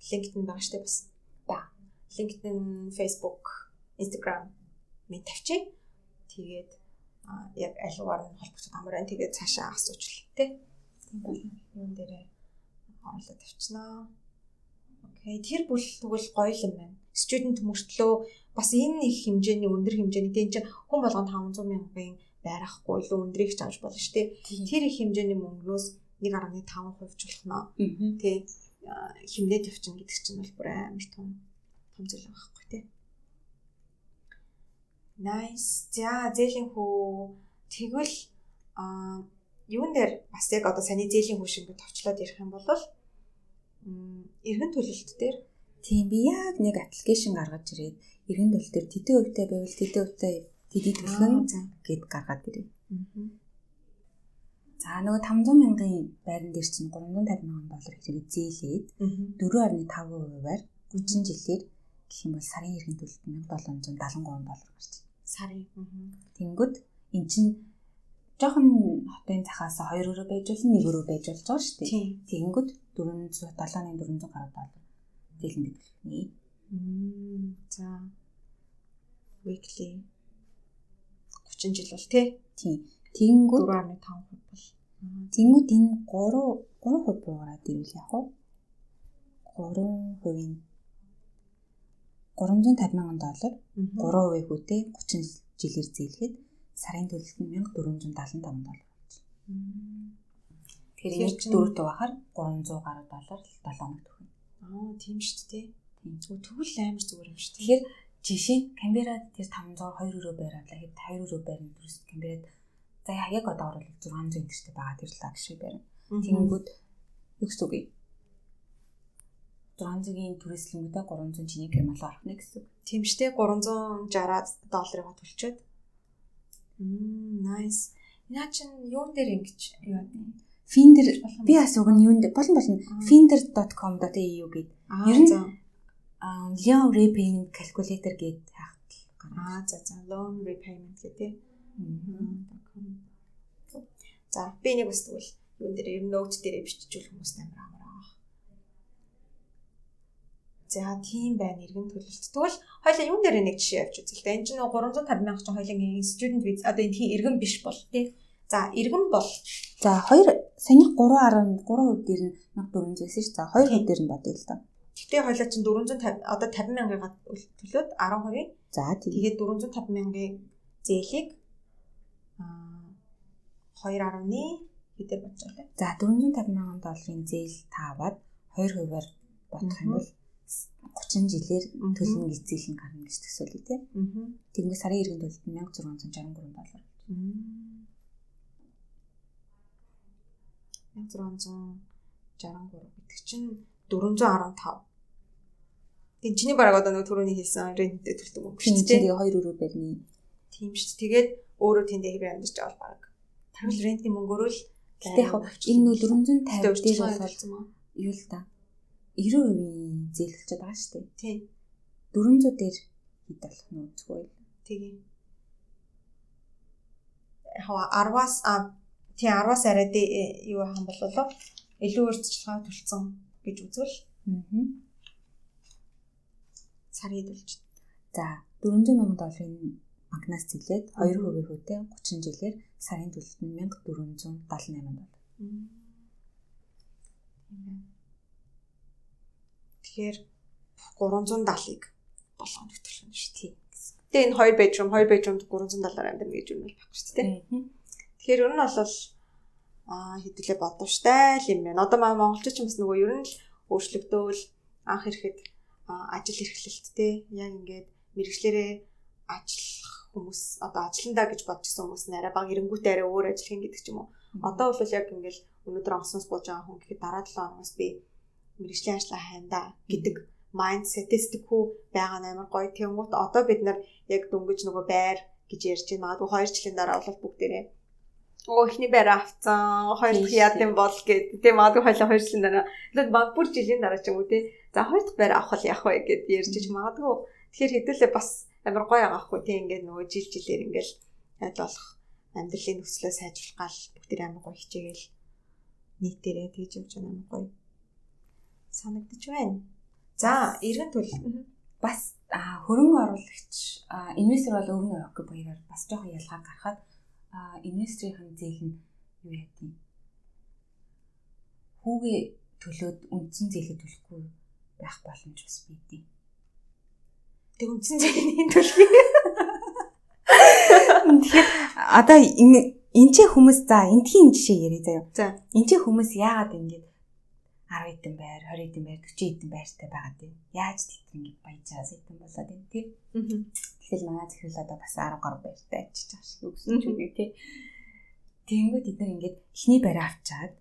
LinkedIn байгаа штэ бас. Ба. LinkedIn, Facebook, Instagram минь тавьчих. Тэгээд яг алиугаар нь холбогдох амар байна. Тэгээд цаашаа асуучлаа тий. Юун дээрээ оруулаад тавьчихнаа. Окей, тэр бүл тэгвэл гоё юм байна. Student мөртлөө бас энэ их хэмжээний өндөр хэмжээний тийм чинь хүн болгонд 500 мянган байр ахгүй илүү өндрийг ч авч болно шүү дээ. Тэр их хэмжээний мөнгнөөс 1.5% ч болох нөө. Тэ хэмнээд явчихна гэдэг чинь бол бүр амар том том зүйл байгаа байхгүй тий. Nice. За, зээлийн хүү тэгвэл юун дээр бас яг одоо саний зээлийн хүү шиг ингэ товчлоод ярих юм бол эргэн төлөлт дээр тийм би яг нэг аппликейшн гаргаж ирээд эргэн төлөлт дээр тэдэн хувьтай байвал тэдэн хувьтай Тэдий төлхөн гэд гаргаад ирээ. За нөгөө 500 мянган байран дээр чинь 350 мянган доллар хэрэг зээлээд 4.5%-аар 30 жилээр гэх юм бол сарын эргэн төлөлт 1773 доллар гарч байна. Сарын. Тэнгүүд эн чинь жоохон хотын захаас 2 өрөө байж болно, 1 өрөө байж болж байгаа шүү дээ. Тэнгүүд 407,400 гаруй доллар зээлэндээ төлөх. За. Weekly 30 жил бол тий. Тийм. Тэнгүүд 4.5% бол. Тэнгүүд энэ 3% буугаад ирвэл яг уу 3%-ийн 350 мянган доллар 3% хүүтэй 30 жилээр зээлэхэд сарын төлөлт нь 1475 доллар болж байна. Тэгэхээр энийг 4 дугаараар 300 гаруй доллар 7 хоног төхнө. Аа, тийм шүү дээ. Тэгвэл амар зүгээр юм шүү дээ. Тэгэхээр жишээ нь Камберад тэр 502 өрөө байр авлаа гэхэд 2 өрөө байр нь төрс Камберад за яг одоо оруулах 600 энтертэй байгаа тэр лакшри байр. Тэнгүүд юу гэсэн үг юм? 600-ийн түрээслэнгүүдээ 300 чиний гэрмал орох нэ гэсэн үг. Тийм шүү дээ. 360 долларыг төлчөөд. Nice. Наа чин юун дээр ингэж юу яа юм? Finder би бас уг нь юун дээр болон finder.com.au гээд ер нь loan repayment calculator гээд хайхтал гарна. Аа за за loan repayment гэх тээ. За би нэг бас тэгвэл юун дээр ер нь note дээр биччихвэл хүмүүст амар амар байгаа. За тийм байна эргэн төлөлт. Тэгвэл хоёлаа юун дээр нэг жишээ явж үзэл тэ. Энд чинь 350 мянга чинь хоёлын student visa одоо энэ тийм эргэн биш бол тий. За эргэн бол за хоёр саяных 3.3% дээр нь 1400 байсан ш. За 2% дээр нь бодъё л доо. Гэтэ хоёлаа чинь 450 одоо 50 мянгыг төлөөд 10%. За тэгээд 450 мянгын зээлийг 2.1 хэдээр бодож байгаа лээ. За 450 мянган долларын зээл та аваад 2%-аар бодох юм бол 30 жилээр төлнө гэж зээл нь гарна гэж төсөөлье тий. Тэнгүү сарын эргэн төлөлт нь 1663 доллар. 1663 гэдэг чинь 415. Тин чиний бараг одоо нөгөө түрүүний хэлсэн ренттэй төлдөг мөнгө шүү дээ. Тэгээ 2 өрөө барьны. Тийм шүү. Тэгээд өөрөө тэндээ хэвээр амьдарч байгаа бол бараг. Тэгвэл рентний мөнгөөрөө л гэтээ яг энэ нөө 450 дээр бол юу л да. 90% зээл болчиход байгаа шүү дээ. Тийм. 400 дээр хэд болох нь үзгүй. Тэгээ. Яг 10-аас тийм 10-аас арай юу хам болоо илүү урьдчилгаа төлцөн гэж үзвэл сар хэд болж байна. За 400 мянган долларын банкнаас зээлээд 2% хүүтэй 30 жилээр сарын төлөлт нь 1478 доллар. Тэгэхээр 370-ыг 7 хоног төлнө шүү дээ. Тэгээ энэ 2 bedroom 2 bedroom-д 370-аар амьдрна гэж юм байхгүй шүү дээ. Тэгэхээр ер нь бол хэдүүлээ бодвоштай л юм байна. Одоо манай монголчууд ч бас нөгөө ер нь л өөрчлөгдөөл анх ирэхэд ажил эрхлэлттэй яг ингээд мэрэгчлэрээ ажиллах хүмүүс одоо ажилландаа гэж бодчихсон хүмүүс нь арай бага эренгүүтээ арай өөр ажил хийн гэдэг ч юм уу. Одоо бол яг ингээд өнөөдөр онгоцноос бууж байгаа хүн гэхэд дараа 7 хоногоос би мэрэгжлийн ажлаа хайндаа гэдэг майндсетээс тэхүү байгаа нь амар гоё. Тэнгуут одоо бид нар яг дөнгөж нөгөө байр гэж ярьж байна. Магадгүй 2 жилийн дараа бол бүгдээрээ эхний байр авцсан, хоёр дахь яад юм бол гэд тийм магадгүй хоёлаа 2 жилийн дараа тэгэхээр бүр жилийн дараа ч юм уу тий. За хоёр дахь байр авах л яах вэ гэд ярьж ич магадгүй. Тэгэхээр хэдүүлээ бас амар гоё байгаа хгүй тий. Ингээд нөгөө жил жилээр ингээл аль болох амьдралын нөхцлөө сайжруулах гал бүгдээр амар гоё хичээгээл нийтээрээ тэгж явж байгаа амар гоё санагдаж байна. За эргэн төлөлт бас хөрөнгө оруулагч инвестор бол өвнө оки баяраар бас жоохон ялгаа гаргахад инвесторийн зээл нь юу яа гэв? Хүүгээ төлөөд үндсэн зээлээ төлөхгүй байх боломж бас бийдээ. Тэг үндсэн зээлийн төлөхгүй. Тэгэхээр одоо энэ ч хүмүүс за энтхийн жишээ яриа заяа. За энэ ч хүмүүс яагаад ингэж 10 хэдэн байр, 20 хэдэн байр, 40 хэдэн байртай байгаад байна. Яаж тэд ингэж баяжаа сайтан болоод байна тий. Тэгэхээр манай захирал одоо бас 10 гаруй байртай очиж байгаа шиг үгсэн ч үгүй тий. Тэнгүүд тэд нар ингэж эхний байраа авчаад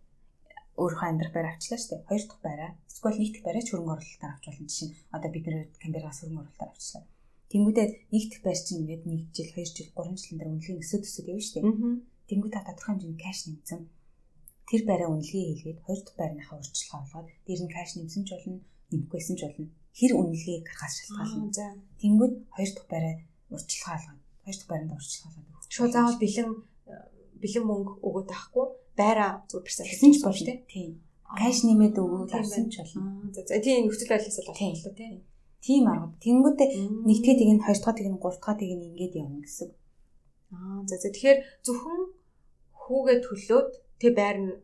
өөрийнхөө амьдрах байр авчлаа шүү дээ. Хоёр дахь байраа, эсвэл нэг дахь байраа ч хөрөнгө оруулалтаар авч болно. Жишээ нь одоо бид нэр Камберагаас хөрөнгө оруулалтаар авчлаа. Тэнгүүдээ нэг дэх байр чинь ингээд 1 жил, 2 жил, 3 жилийн дараа үнэлгээ өсөд өсөд явна шүү дээ. Тэнгүүд та тодорхой хэмжээний кэш нэмсэн. Тэр байраа үнэлгээ хийлгээд хоёр дахь байрныхаа урьдчилгаа болгоод дээр нь кэш нэмсэн ч болно, нэмэхгүйсэн ч болно. Хэр үнэлгээ гарахаас шалтгаална. Тэнгүүд хоёр дахь байраа урьдчилгаа болгоод хоёр дахь байранд урьдчилгаа болгоод өгөх. Шууд заавал бэлэн мөнгө өгөөд байхгүй байраа зүгээр перцент гэсэн ч болно тийм. Кэш нэмээд өгөөд авсан ч болно. За тийм нөхцөл байдлаас л болох тийм. Тийм арга. Тэнгүүдээ нэгдгээ тэгнэ, хоёр дахь тэгнэ, гурав дахь тэгнэ ингээд явна гэсэн. За тэгэхээр зөвхөн хүүгээ төлөөд тэг байр нь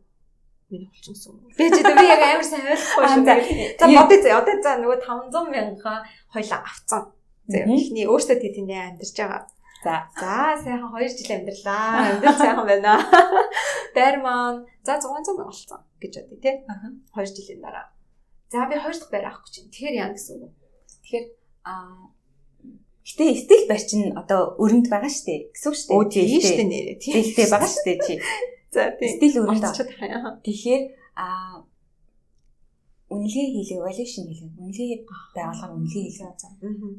миний болчихсон гэсэн үг. Би ч би яг амар сайн ойлгохгүй шүү. За бодъё зэ. Одоо за нөгөө 500 мянга хоёлаа авцсан. За эхний өөртөө тэндээ амьдарч байгаа. За сайхан 2 жил амьдралаа. Амьдрал сайхан байна. Байр маань за 600 мянга болсон гэж бодъё тий. 2 жилийн дараа. За би 2 дахь байр авах гэж байна. Тэгэхээр яа гэсэн үг. Тэгэхээр гэтээ стил байр чинь одоо өрөнд байгаа шүү дээ. Гэсэн үг шүү дээ. Тийм шүү дээ нэрээ. Зээлтэй байгаа шүү дээ чи. За тийм. Стил өрөнд байгаа. Тэгэхээр үнэлгээ хийлээ, valuation хийлээ. Үнэлгээ байгууллагаар үнэлгээ хийлээ.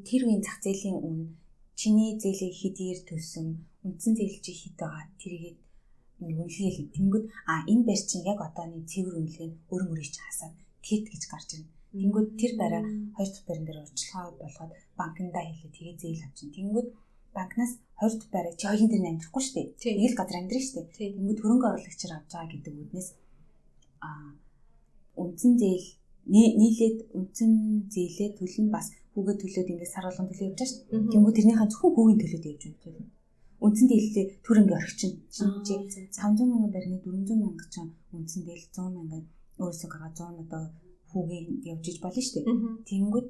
Тэр үеийн зах зээлийн үн, чиний зээлийг хэдийгээр төлсөн, үндсэн зээл чи хэд байгаа тэрийг үнэлгээ хийлээ. Тэнгүүд энэ байр чинь яг одооны цэвэр үнэлгээ нь өр мөрийг чи хасаад тэт гэж гарч ирнэ. Тэнгүүд тэр байраа хоёр дахь байран дээр урьдчилгаа болгоод банкндаа хийлээ. Тэгээ зээл авчин. Тэнгүүд банкнаас хоёр дахь байраа чи хоёрын дээр амьдрахгүй шүү дээ. Нэг л газар амьдрын шүү дээ. Тэнгүүд хөрөнгө оруулагчаар авч байгаа гэдэг үднээс үндсэн зээл нийлээд үндсэн зээлээ төлнө бас хүүгээ төлөөд ингээд сар болгон төлөө явж байгаа шүү дээ. Тэнгүүд тэрнийхээ зөвхөн хүүгийн төлөөд явж байна. Үндсэн зээлээ түр ингээд орхичин. Чи 500 мянган байрны 400 мянга чинь үндсэн зээл 100 мянган өөрөөсөө гаргаа 100 одоо хүүгээ явж иж болно шүү дээ. Тэнгүүд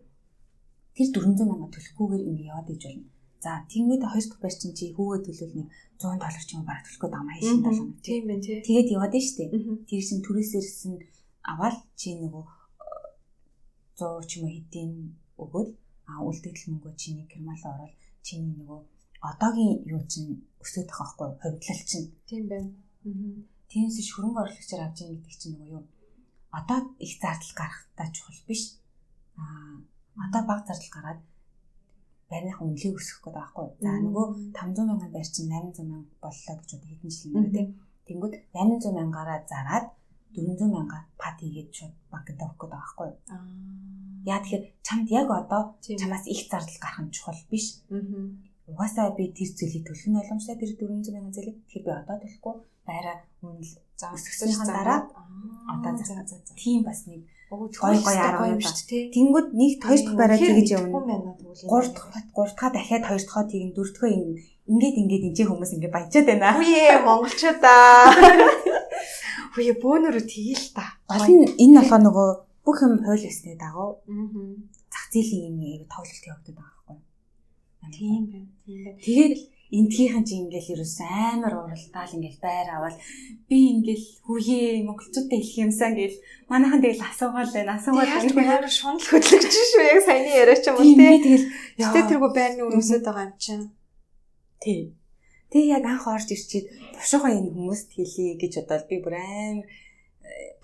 тэр 400 мянга төлөхгүйгээр ингэ яваад иж болно. За тэнгүүд хоёр дахь байр чинь чи хүүгээ төлөөл нэг 100 доллар ч юм уу бараг төлөх гээд байгаа 80 доллар. Тийм байна тий. Тэгээд яваад ин шүү дээ. Тэр чинь түрээсээрсэн аваад чи нөгөө 100 ч юм уу хэдийн өгөөд үлдэгдэл мөнгөө чиний кермалаа ороод чиний нөгөө одоогийн юу чинь өсөд байгаа байхгүй хувьдлал чинь. Тийм байна. Тиймээс биш хөрөнгө оруулагчаар авч ийн гэдэг чинь нөгөө юу одоо их зардал гарахтаа чухал биш. Одоо бага зардал гараад байрныхаа үнэлгээг өсгөх гэдэг байхгүй. За нөгөө 500 мянган байр чинь 800 мянга боллоо гэж одоо хэдэн жилийн дараа тийм. Тэнгүүд 800 мянгаараа зараад 400 мянга пад хийгээд шууд банкнд өгөх гэдэг байхгүй. Яа тэгэхээр чамд яг одоо чамаас их зардал гарах нь чухал биш. Угаасаа би тэр зүйлийг төлөх нь боломжтой тэр 400 мянган зээлийг. Тэгэхээр би одоо төлөхгүй байраа үнэл өсгсөнийхөө дараа одоо за тийм бас нэг гой гой арга юм шүү дээ. Тэнгүүд нэг хоёр дахь байраа тэгж явна. Гурав дахь дахиад хоёр дахь тэгнэ, дөрөв дахь ингээд ингээд энэ хүмүүс ингээд баяжаад байна. Үе монголчуудаа. Үе бөөнөрөө тэгээл та. Гол нь энэ болохоор нөгөө бүх юм хууль ёсны дагуу зах зээлийн юм аяг тоглолт явагдаад байгаа байхгүй. Тийм байна. Тийм байна. Тэгээд энтгийнхэн чи ингээл ерөөсөн амар уралдаал ингээл байр аваад би ингээл хүүе монголчуудтай хэлэх юмсан гэл манайхан тэгэл асуугаал байна асуугаал байна амар шунал хөдлөгч шүү яг саяны яриа ч юм уу тий. Тэгэл гэтээ тэргүй байрны үн өсөд байгаа юм чинь. Тий. Тэг яг анх орж ирчээд бушуухан энэ хүмүүст хэлье гэж бодоод би бүр амар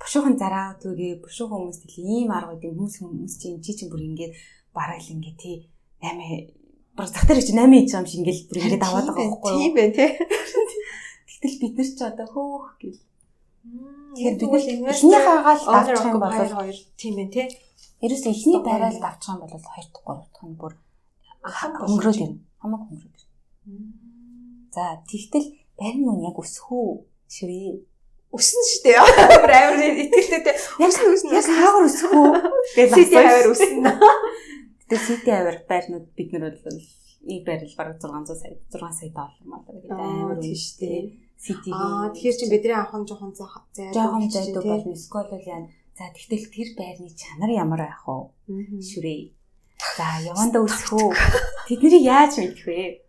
бушуухан зараа түгээ бушуухан хүмүүст хэлье ийм арга гэдэг хүмүүс чи энэ чи бүр ингээд бараг л ингээд тий 8 бүр зах дээр чи 8 хийж байгаа юм шиг ингээл бүр ингээд аваад байгаа байхгүй юу? Тийм байх тий. Тэгтэл бид нар ч одоо хөөх гэл. Тэгэхээр бид нар эхнийхээ гаал давчих юм бол хоёр тийм байх тий. Ерөөсөө эхний байраа л давчих юм бол 2 дахь 3 дахь нь бүр хөнгөрөөд ирнэ. Хамаагүй хөнгөрөөд ирнэ. За тэгтэл байрны үн яг өсөх үү? Ширээ. Өснө шүү дээ. Бүр амар итгэлтэй тий. Өснө өснө. Яг хаагаар өсөх үү? Гэж City аваар өснө. Гэтэ City аваар байрнууд бид нар бол нэг байрал бараг 600 сая 6 сая доллар маа гэдэг амар тийм шүү дээ. City-гийн. Тэгэхээр чинь бидний авах нь жоохон зайдуу зайдуу болно. Эсвэл бол яа. За тэгтэл тэр байрны чанар ямар байх вэ? Шүрээ. За явандаа өсөх үү? Тэднийг яаж мэдэх вэ?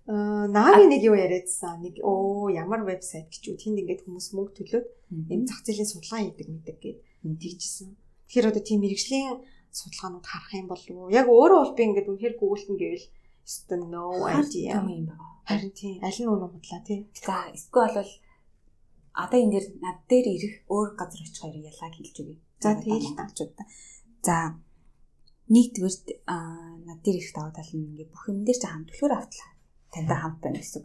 Нави нэг юу яриадсан. Нэг ямар вебсайт гэж үү? Тэнд ингээд хүмүүс мөнгө төлөөд ийм зах зээлийн судалгаа хийдэг мэдэг гээд тэгжсэн. Тэгэхээр одоо тийм мэрэгжлийн судалгаанууд харах юм болов уу? Яг өөрөө бол би ингээд үнэхээр Google-т гэвэл өстө no idea юм байна. Харин тийм аль нь үнэн худлаа тий. За эсвэл бол одоо энэ дэр над дээр ирэх өөр газар очих хоёрын ялгааг хэлж өгье. За тэгэл монголчуудаа. За Нэгдүгээрт над дээр ирэх даваа тал нь ингээ бүх юм дээр чи хамт түлхүүр автлаа. Тантай хамт байна гэсэн.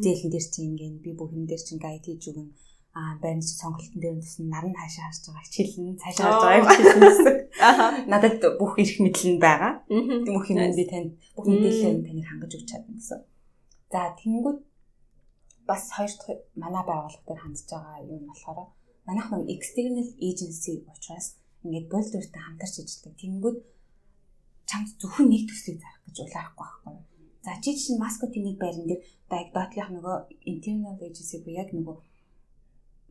Зээлэн дээр чи ингээ би бүх юм дээр чи гайд хийж өгнө. Байрны чи сонголтын дээр төсөн нар нь хаашаа харж байгаа хичээлэн цаашаа харж байгаа хичээлэн гэсэн. Надад бүх эрх мэдэл нь байгаа. Бүх юм би танд бүх мэдээлэлээр таныг хангаж өгч чадна гэсэн. За тэнгүүд бас хоёр дахь манай байгууллага дээр хандж байгаа юм нь болохоор манайх нэг external agency учраас ингээд болдуртай хамтарч ажилладаг. Тэнгүүд чамд зөвхөн нэг төслийг зарах гэж улаахгүй байхгүй. За чи чинь маскотын нэг байран дээр одоо яг доотлих нөгөө internal agency буюу яг нөгөө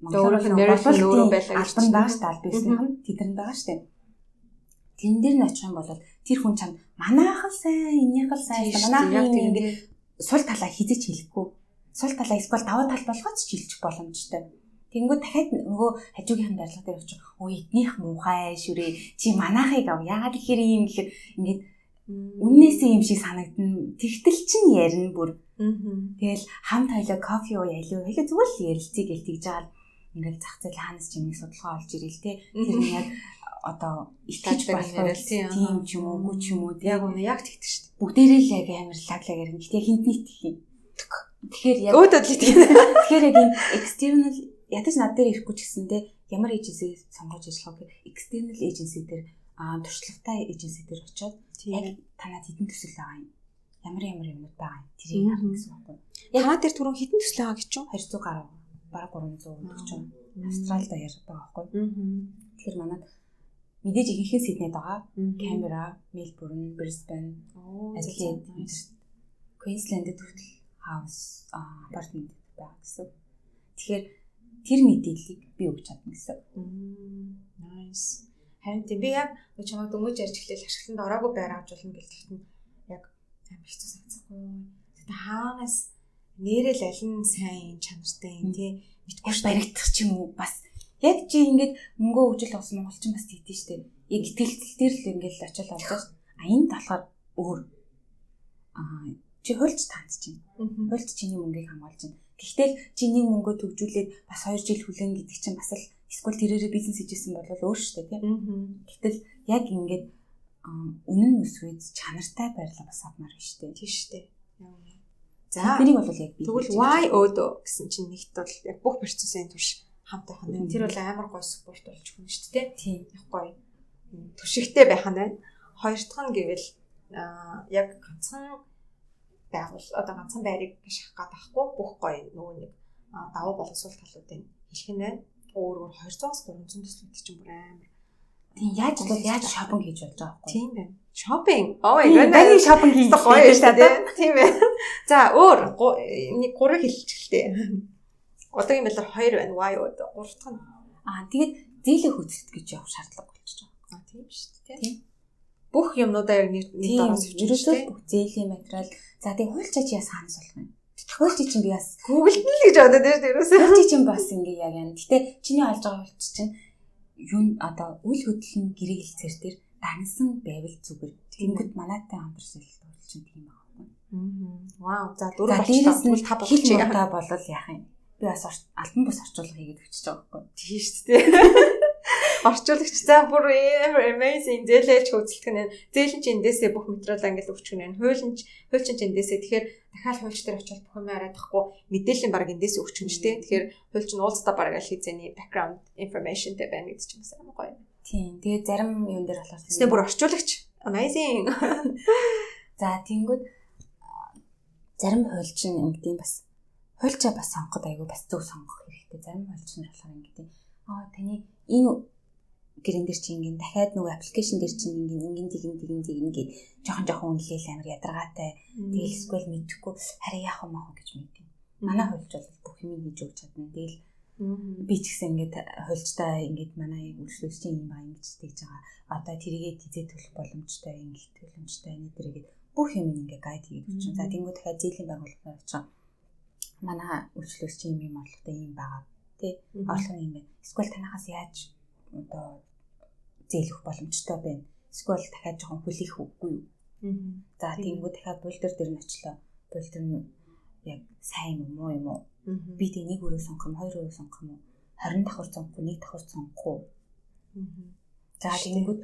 өөрөөх нь American өөрөө байлаа гэж албан байгаа шүү дээ. Аль биесийнх нь тэдэр нь байгаа шүү дээ. Тэрэн дээр нь очих юм бол тэр хүн чамд манайх л сайн, энийх л сайн, манайх юм ингээд сул талаа хизэж хэлэхгүй. Сул талаа эсвэл давуу тал болгооч хилчих боломжтой. Тэнгүүд дахиад нөгөө хажуугийнх нь барилга дээр очих. Өө эднийх муухай шүрээ. Чи манайхыг ав. Яагаад гэхээр ийм гэхээр ингээд үннээсээ юм шиг санагдана. Тэгтэл чинь ярина бүр. Тэгэл хамт хоёлоо кофе уу ялуу. Хоёлоо зүгээр л ярилцъя гэл тэгж байгаа л ингээл зах зээл хаанаас ч юмыг судалгаа олж ирэл те. Тэр нь яг одоо итгэж болох тийм ч юм уу, үгүй ч юм уу. Яг үнэ яг тэгдэг шүү дээ. Бүгдээрээ л яг амар лаг лаг ярина. Гэтэ хинт нийт их юм. Тэгэхээр яг өөдөө л итгэх. Тэгэхээр яг энэ external ядаж над дээр ирэхгүй ч гэсэндээ ямар agency сонгож ажиллах вэ гэхээр external agency дээр туршлагатай agency дээр очиод яг танад хэдэн төсөл байгаа юм. Ямар ямар юмнууд байгаа юм. Тэрийг харна гэсэн үг байхгүй. Танаа дээр түрүүн хэдэн төсөл байгаа гэж чинь 200 гаруй, бараг 300 ч юм. Австралид яар байгаа байхгүй. Тэгэхээр манад мэдээж ихэнх нь Сиднейд байгаа. Канберра, Мельбурн, Брисбен, Адлейд, Квинслэндэд хүртэл хаус апартмент байгаа гэсэн. Тэгэхээр тэр мэдээллийг би өгч чадна гэсэн. Nice. Харин тийм би яг чамайг дөнгөж ярьж эхлээл ашиглалтанд ороогүй байр авч болно гэлтэхэд нь яг амар хэцүү санагдсан. Тэгтээ хаанаас нэрэл аль нь сайн чанартай юм тий мэдгүй баригдах ч юм уу бас яг чи ингээд мөнгөө хөгжил авсан монголчин бас тэгдэж штэ. Яг итгэлцэл дээр л ингээд л очил авч байгаа. А энд болохоор өөр чи хуульч таанц чинь. Хуульч чиний мөнгийг хамгаалж чинь. Гэхдээ л чи нэг мөнгөө төгжүүлээд бас 2 жил хүлээн гэдэг чинь бас л эсвэл тэрээрээ бизнес хийжсэн бол өөр штэ тий. Гэтэл яг ингээд үнэн өсвөд чанартай байрлал бас авмаар байна штэ. Тийм штэ. За тэрийг бол яг би тэгвэл why өдөө гэсэн чинь нэгт бол яг бүх процессын турш хамт байх нь. Тэр бол амар гоё support болж өгнө шүү дээ. Тийм. Яг гоё түшигтэй байх нь байна. Хоёр дахь нь гэвэл яг ганцхан байгуул одоо ганцхан байрыг шахах гээд байхгүй бүх гоё нөгөө нэг давуу болон сул талуудыг хэлэх нь байна. Өөр өөр 200-аас 300 төслүүд чинь бүр амар. Тийм яаж бол яаж шопинг хийж болж байгаа байхгүй. Тийм байна. Шопинг. Oh my goodness. Байны шопинг хийж гоё шүү дээ. Тийм ээ. За өөр нэг гурыг хэлчихлээ. Одоогийн байдлаар 2 байна. Why одоо гурав дахь нь. Тэгээд зээлээ хөөцөлт гэж явах шаардлага болчихж байгаа. Тийм шүү дээ. Тийм. Бүх юмнуудаа яг нэг дороос өчөж шүү дээ. Бүх зээлийн материал. За тэг хуульчаа чи яас хаанаас болох юм? Хуульчи чинь би бас Google-д л гэж бодоод байна шүү дээ. Ерөөсөө. Хуульчи чинь бас ингээ яг яана. Гэтэ чиний олж байгаа хуульч чинь юун одоо үйл хөдлөлийн гэрээ хэлцээр дээр дагнсан байвал зүгээр. Тэнгүүд манайтай хамтарч ажилладаг хуульч чинь тийм байгаа байхгүй. Вау. За дөрөв болчихлоо. Тэгвэл та болчих. Хэл болол яах юм? Би бас альбан бус орчуулга хийгээд өчөж байгаа байхгүй. Тийм шүү дээ. Орчуулагч за бүр amazing зээлээж хөөцөлдөх нь. Зээл нь чи эндээсээ бүх материалаа ингээл өгчих нь. Хуульчин чи эндээсээ тэгэхээр дахиад хуульч дээр очиод бүх юм яриадахгүй мэдээллийн баг эндээсээ өгчих нь шүү дээ. Тэгэхээр хуульч нь уулзтаа баг аль хэзээний background information-тэй байна гэдэг чинь бас амар гоё. Тийм. Тэгээд зарим юм дээр болохоор тийм бүр орчуулагч amazing. За тэнгүүд зарим хуульч нь ингэдэм бас хуульчаа бас сонгоход айгүй бас зөв сонгох хэрэгтэй. Зарим хуульч нар болохоор ингэдэм. Таны энэ гэрэн дээр чи ингэн дахиад нөгөө аппликейшн дээр чи ингэн ингэн тэгин тэгин тэгин гээд жоохон жоохон үнэлээл амар ядаргаатай. Тэгэл эсвэл мэдэхгүй харин яах юм аах гэж мэдэн. Манай хуульч бол бүх юм хийж өгч чадна. Тэгэл би ч гэсэн ингээд хуульчтай ингээд манай үйлчлэгч чинь юм баа ингэж тэгж байгаа. Одоо тэрийгээ тизээ төлөх боломжтой, ингэж төлөмжтэй энэ дэргээд бүх юм ингээд гайд хийгээд өгч. За тэнгуү дахиад зээлийн байгууллагаар очих. Манай үйлчлэгч чинь юм орлоготой юм байгаа тий. Орлого юм байна. Эсвэл танахаас яаж одоо зээлэх боломжтой байна. Эсвэл дахиад жоохон хүлээх үгүй юу? За тэнгуү дахиад булдер дээр нь очлоо. Булдер нь яг сайн юм уу юм уу? Би тэг нэг өрөө сонгох юм, хоёр өрөө сонгох юм уу? 20 давхар сонгох уу, нэг давхар сонгох уу? За тэнгуү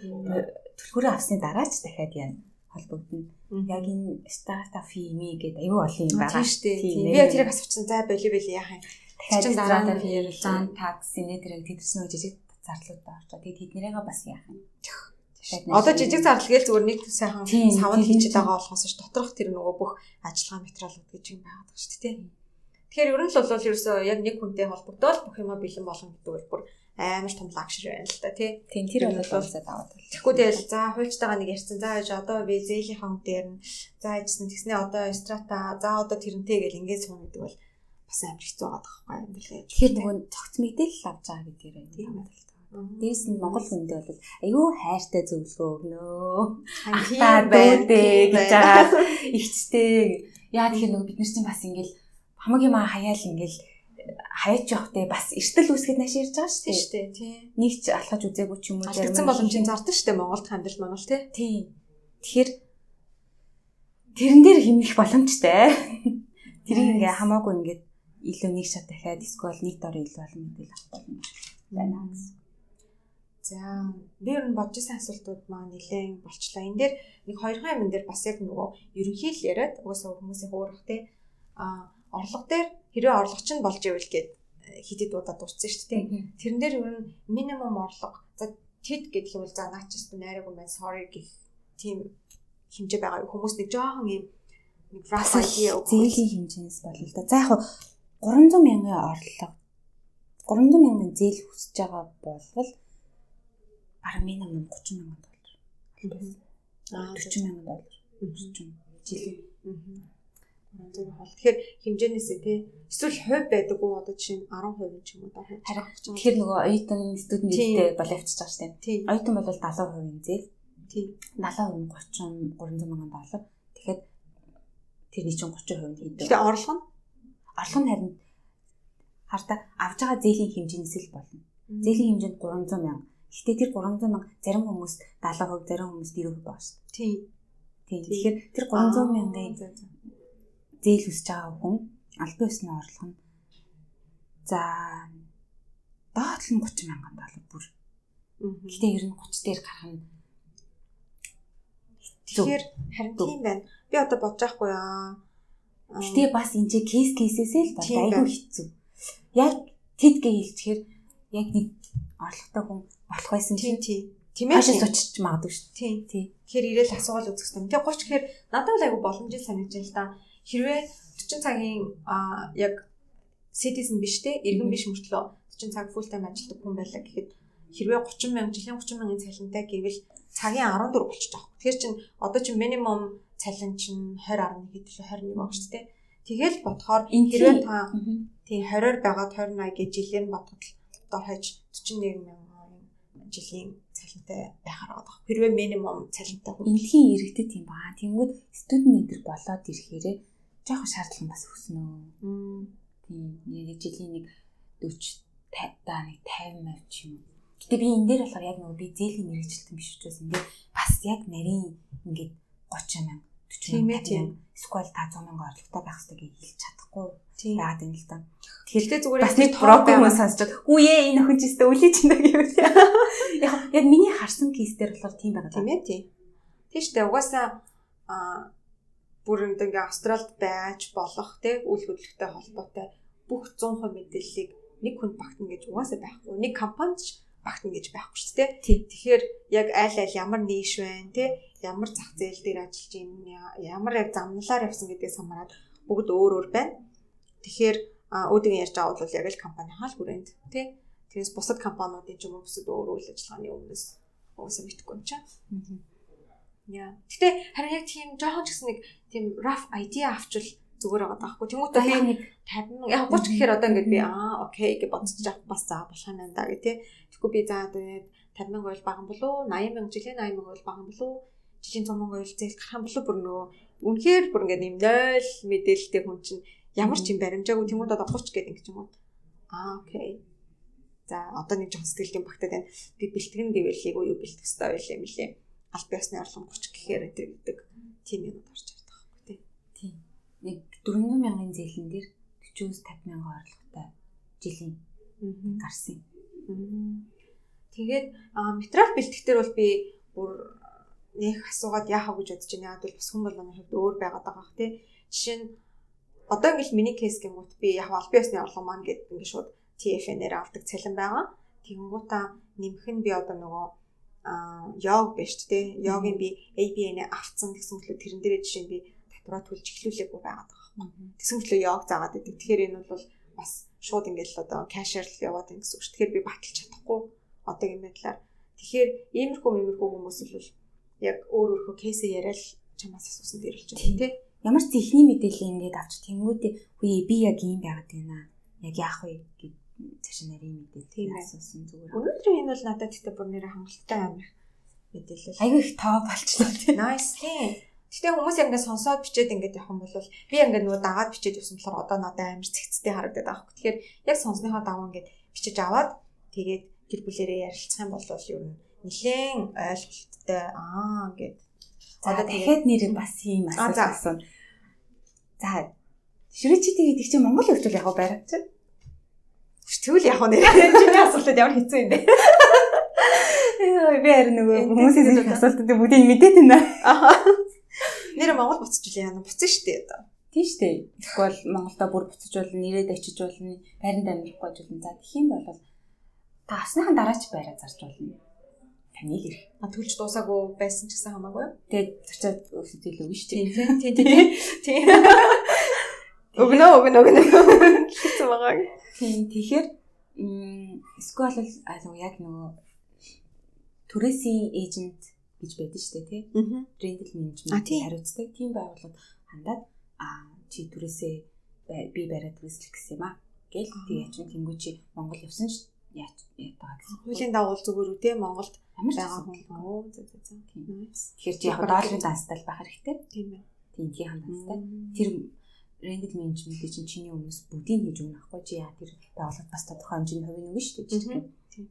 Түлхүүрээ авсны дараа ч дахиад яана холбогдно. Яг энэ strata fee гэдэг аюу олон юм байгаа. Тийм шүү дээ. Би яг тэрийг асуучихсан. За боли яах юм. Дахиад strata fee, land tax энэ тэрэг тэдэрсэн үү жижиг зардлуудаа орчоо. Тэгээд тэднэрээгээ бас яах юм. Одоо жижиг зардал гээл зүгээр нэг сайхан савнд хийчихэд байгаа болохоос ш доторх тэр нөгөө бүх ажиллагаа материалууд гэж юм байгаад байгаа шүү дээ. Тэгэхээр ер нь л бол ерөөсөө яг нэг хүнтэй холбогдоол бүх юмаа бэлэн болгоно гэдэг бол бүр амар том luxury байна л та тий. Тийм тэр бол уусаа даваад тал. Тэгэхгүй тэгэл за хуульчтайгаа нэг ярьсан. За ээж одоо би зээлийнхаа хүн дээр нь за ээжсэн тэгснээ одоо strata за одоо тэрнтэй гэл ингээд суuna гэдэг бол бас амар хэцүү байгаа байхгүй юм лээ. Тэгэхээр нөгөө цогц мэдээлэл авч байгаа гэдгээрээ тийм үү. Дээрс нь Монгол хүндээ бол айгүй хайртай зөвлөгөө өгнөө. Тийм байна гэж байгаа ихчтэй. Яа тэгэхээр нөгөө бид нар чинь бас ингээл хамаг юм хаяал ингээл хаяач явахтай бас эртэл үүсгэд нааш ирж байгаа шүү дээ. Тийм. Нэг ч алхаж үзээгүй ч юм уу зарим боломжийн зардаг шүү дээ Монголд амьдрал манал тий. Тийм. Тэгэхээр тэрэн дээр хэмнэх боломжтой. Тэрийг ингээ хамаагүй ингээд илүү нэг шат дахиад эсвэл нэг дор илүү олон мэдээлэл авах боломж байна гэсэн. За би ер нь бодож исэн асуултууд маань нэлээд болчлаа. Энэ дээр нэг хоёрхан юм дээр бас яг нөгөө ерөнхий л яриад угаасаа хүмүүсийн хөөрөх те а орлого дээр хэрвээ орлого чинь болж ивэл гээд хэд хэд удаа дурдсан шүү дээ. Тэрэн дээр ер нь минимум орлого за тэд гэх юм бол за наа чи найраагүй маань sorry гэх тийм хэмжээ байгаа. Хүмүүс нэг жоохон юм нэг rough idea зээлийн хэмжээнээс болно л да. За яг 300 мянган орлого 300 мянган зээл хүсэж байгаа болвол бараг минимум 30 мянган доллар. 40 мянган доллар. 30 жилийн. Тэгэхээр хэмжээнээсээ тий эсвэл хувь байдаг уу одоо жишээ нь 10% ч юм уу да. Харин тэгэхээр нөгөө оюутан студент нэртэй бол явчихж байгаа шүү дээ. Оюутан бол 70% зээл. Тийм. 70% 30 300 мянган доллар. Тэгэхээр тэрний чинь 30% нь хийдэг. Тэгэхээр орлого нь харин харта авж байгаа зээлийн хэмжээнээс л болно. Зээлийн хэмжээнд 300 мянга. Гэхдээ тэр 300 мянга зарим хүмүүс 70%, зарим хүмүүс 90% байгаа шүү дээ. Тийм. Тийм. Тэгэхээр тэр 300 мянган зээл хүсэж байгаа хүн албан ёсны орлого нь за доотлол нь 30 мянган доллар бүр. Гэхдээ ер нь 30 дээр гарах нь тэгэхээр харин тийм байна. Би одоо бодож байхгүй аа. Гэтэ бас энэ чинь кейс кейсээсээ л бол айгүй хэцүү. Яг тэдгээ хэлчихээр яг нэг орлоготой хүн болох байсан чинь тийм. Тийм ээ сучиж магадгүй шүү. Тийм. Тэгэхээр ирээл асуугаал үзэх юм. Тэгээ 30 гэхээр надад бол айгүй боломжтой санагдаж байна л да. Хэрвээ 40 цагийн яг citizen биш те, иргэн биш мөртлөө 40 цаг full time ажилладаг хүн байлаа гэхэд хэрвээ 30 мянга жилийн 30 мянган цалинтай гэвэл цагийн 14 болчих жоох. Тэгэхээр чин одоо чин минимум цалин чин 20.1 хэд л 21 баг шүү дээ. Тэгэл бодохоор хэрвээ та тийм 20-оор байгаад 20 80 гэж жилээр нь бодоход дор хаяж 41 мянган жилийн цалинтай байхаар байгаа. Хэрвээ минимум цалинтай хүн. Энэхийн иргэдэд тийм баа. Тэнгүүд студент энэ болоод ирэхээрээ жоохон шаардлага бас өснө. Тийм. Нэг жилийн нэг 40 50 да нэг 50 ч юм уу. Гэтэ би энэ дээр болохоор яг нөгөө би зээлийн мэргэжилтэн биш учраас ингээд бас яг нарийн ингээд 30 мянга 40 мянга эсвэл та 100 мянга орлоготой байх хэрэгтэй гэж хэлж чадахгүй байгаад байна л да. Тэгэхээр зүгээр бас нэг брокер хүмүүс сонсчод үе энэ охин ч өстө үлий чинь гэвэл яг миний харсан кейс дээр болохоор тийм байгаа. Тийм ээ тийм. Тийм шүү дээ. Угаасаа бүр ингээ Австралид байж болох тий үйл хөдлөлттэй холбоотой бүх 100% мэдээллийг нэг хүнд багтана гэж угаасаа байхгүй. Нэг компанид ч багтана гэж байхгүй шүү дээ. Тэгэхээр яг аль аль ямар нийш байна тий ямар зах зээл дээр ажиллаж байна, ямар яг замналаар явсан гэдгээс хамаарат бүгд өөр өөр байна. Тэгэхээр үүдийн ярьж байгаа бол яг л компанийнхаа л хүрээнд тий. Тэрнээс бусад компаниудын ч юм уу бусад өөр үйл ажиллагааны өмнөөс угаасаа мэдэхгүй юм чинь. Яа. Гэтэ харин яг тийм жоохон ч гэсэн нэг тийм rough idea авчвал зүгээр байгаа даахгүй. Тэнгүүтээ би нэг 50 яг 30 гэхээр одоо ингээд би окей гэж бодож авах бас за болох юм байна да гэх тий. Тэгэхгүй би за одоо 50 мянга бол бага болов уу? 80 мянга жилийн 80 мянга бол бага болов уу? Жилийн 100 мянга бол зээл гарах юм болов бүр нөгөө үнэхээр бүр ингээд юм 0 мэдээлэлтэй хүн чинь ямар ч юм баримжаагүй тэнгууд одоо 30 гэдэг ингэж юм уу? Окей. За одоо нэг жоон сэтгэлгийн багтаад байна. Би бэлтгэн гэвэл юу юу бэлтгэх ёстой байлээ юм лээ. Аль биесны орлого 30 гэхээр энэ гэдэг тийм юмуд орж ирдэг байхгүй тий. Тийм. Нэг 400 мянган зээлэн дээр 40-50 мянган орлоготой жилийн гарсан. Тэгээд материал бэлтгэх дээр бол би бүр нэг асуугаад яах вэ гэж бодож байна. Яг бол бас хүн болгоны хувьд өөр байгаад байгаа бах тий. Жишээ нь одоо ингээл миний кейс гингүүт би яг аль бие усны орлого маань гэдэг ингээд шууд TFN-ээр авдаг цалин байгаа. Тэгэнгүүтээ нэмэх нь би одоо нөгөө йог биш тий. Йогийн би ABN-ээ авцсан гэсэн мэтлээ тэрэн дээрээ жишээ нь би татвараа төлж эхлүүлээгүй байгаад байгаа байхгүй. Тэгсэн мэтлээ йог заагаад идэг. Тэгэхээр энэ бол бас шууд ингээл одоо кэшэр л яваад байна гэсэн үг шүү. Тэгэхээр би баталж чадахгүй одоогийн байдлаар. Тэгэхээр иймэрхүү хүмүүс бол яг өөр өөрхөө кейсээ яриад чамаас асуусан дээр л чинь тий. Ямар ч ихний мэдээлэл ингээд авч тэнгүүтээ үгүй би яг ийм байгаад байна. Яг яах вэ гэд цаашаа нарийн мэдээлэл асуусан зүгээр. Өнөөдрийн энэ бол надад тэгтээ бүр нэрээ хангалттай амар мэдээлэл. Айгүй их тоо болчлоо тий. Nice тий. Гэтэ хүмүүс яг ингээд сонсоод бичээд ингээд явах юм бол би ингээд нөгөө дагаад бичээд явсан болохоор одоо надад амар цэгцтэй харагдаад байгаа хөөх. Тэгэхээр яг сонссныхоо дагуу ингээд бичиж аваад тэгээд гэр бүлэрээ ярилцах юм бол ер нь нэлээн ойлголттой аа гэд. Одоо дахиад нэр бас ийм асуулт асууна. За шүрээчтэй гэдэг чинь Монгол хөвчл яг байраа чинь. Тэгвэл яг нэр чиний асуултад ямар хэцүү юм бэ? Би харин нөгөө хүмүүсийн их асуултуудыг бүгдийг мэдээд байна. Аа. Нэр Монгол буцаж үлээ яана буцсан шүү дээ одоо. Тийм шүү дээ. Эсвэл Монголдо бүр буцаж болно, ирээд очиж болно, байранд амьдрахгүй ч болно. За тэгэх юм бол та авсныхан дараа ч байраа зарж болно. Таны л эрх. А төлж дуусаагүй байсан ч гэсэн хамаагүй юу? Тэгээд зарчаад өсөж илүү шүү дээ. Тийм тийм тийм. Өгнө гэсэн байгаа. Тийм тэгэхээр эсвэл бол яг нөгөө түрээсийн эйжент гэж байдаг шүү дээ тий. Rental management хариуцдаг тийм байгууллагад хандаад чи түрээсээ би бариад түрээслэх гэсэн юм аа гэл тэгээ чинь тэнгуү чи Монгол явсан ч яаж яадаг гэсэн. Хуулийн дагуу зүгээр үү те Монголд ямар ч байгаа хүн. Оо зэ зэ зэ. Тэгэхээр чи яг долларын данстай л байх хэрэгтэй. Тийм ээ. Тийм тийм данстай. Тэр rental management чинь чиний өмнөөс бүгдийг хийж өгнө аахгүй чи яа тэр байгууллагад бас тодорхой хэмжээний хувийн өгнө шүү дээ. Тийм.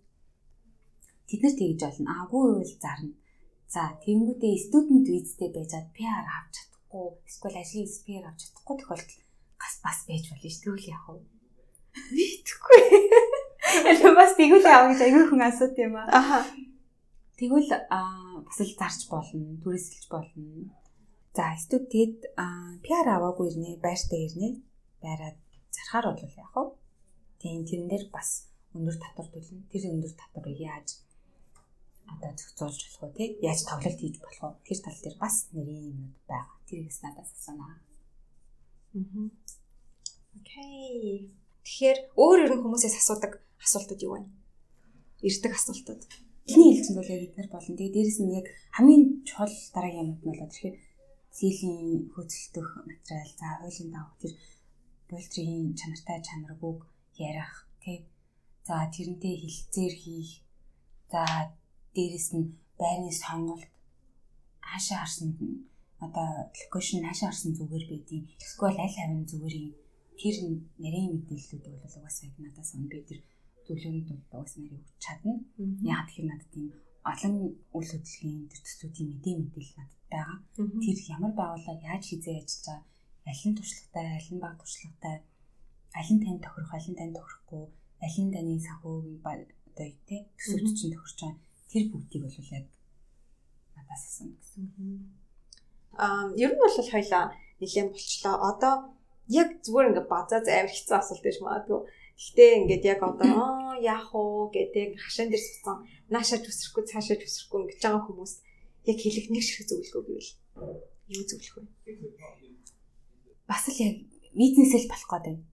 Тэд нар тэгж олно. Аагүй байвал зарна. За тэгэнгүүтээ student визтэй байжгаад PR авч чадахгүй, эсвэл ажлын виз PR авч чадахгүй тохиолдол бас байж болно шүү. Тэгвэл яах вэ? Мэдхгүй. Элэ бас тэгвэл яах гэж айгүй хүн асууд юм аа. Аха. Тэгвэл бас л зарч болно, түрээсэлж болно. За эсвэл тэгэд PR аваагүй ирнэ, байртай ирнэ. Байраа зархаар бол яах вэ? Тийм тэрэн дээр бас өндөр татвар төлнө. Тэр өндөр татварыг яаж одоо зохицуулж болох уу тий? Яаж тоглолт хийж болох уу? Тэр тал дээр бас нэрийн юмнууд байгаа. Тэрээс надаас асууна. Окей. Тэгэхээр өөр ер нь хүмүүсээс асуудаг асуултууд юу вэ? Ирдэг асуултууд. Эхний ээлжинд бол яг эднэр болно. Тэгээ дээрэс нь яг хамгийн чухал дараагийн юмуд нь болоо тэгэхээр зээлийн хөөцөлдөх материал, за хуулийн дагуу тэр бухгалтерийн чанартай чанаргүйг ярих тий. За тэрнтэй хилцээр хийх. За дээрэс нь байрны сонголт хаашаа харсан одоо локейшн хаашаа харсан зүгээр байдیں۔ Эсвэл аль хавийн зүгээр юм. Тэр нарийн мэдээллүүдийг бол угаасаа яг надаас он би тэр зөвлөгөөнд бол угаасаа нарийн өгч чадна. Яг тэгэхээр надад тийм олон үйл хөдлөлийн тэр төслүүдийн мэдээлэл надад байгаа. Тэр ямар байгууллага яаж хизээ ажиллаж байгаа, аль нь туршлагатай, аль нь бага туршлагатай, аль нь тань тохирох, аль нь тань тохирохгүй, аль нь таны санхүүгийн одоо тий төсөвт чинь тохирч байгаа. Тэр бүгдийг бол яг надаас асууна гэсэн. Ер нь бол хоёлаа нэлээд болчлоо. Одоо яг зүгээр ингээ базаа амар хэцүү асуулт гэж магадгүй. Гэхдээ ингээд яг одоо яах уу гэдэг хашаан дээр суцсан наашаач үсрэхгүй цаашаач үсрэхгүй ингэж байгаа хүмүүс яг хэлэх нэг ширхэг зөвлөгөө гэвэл юу зөвлөх вэ? Бас л яг бизнес л болох гээд байна.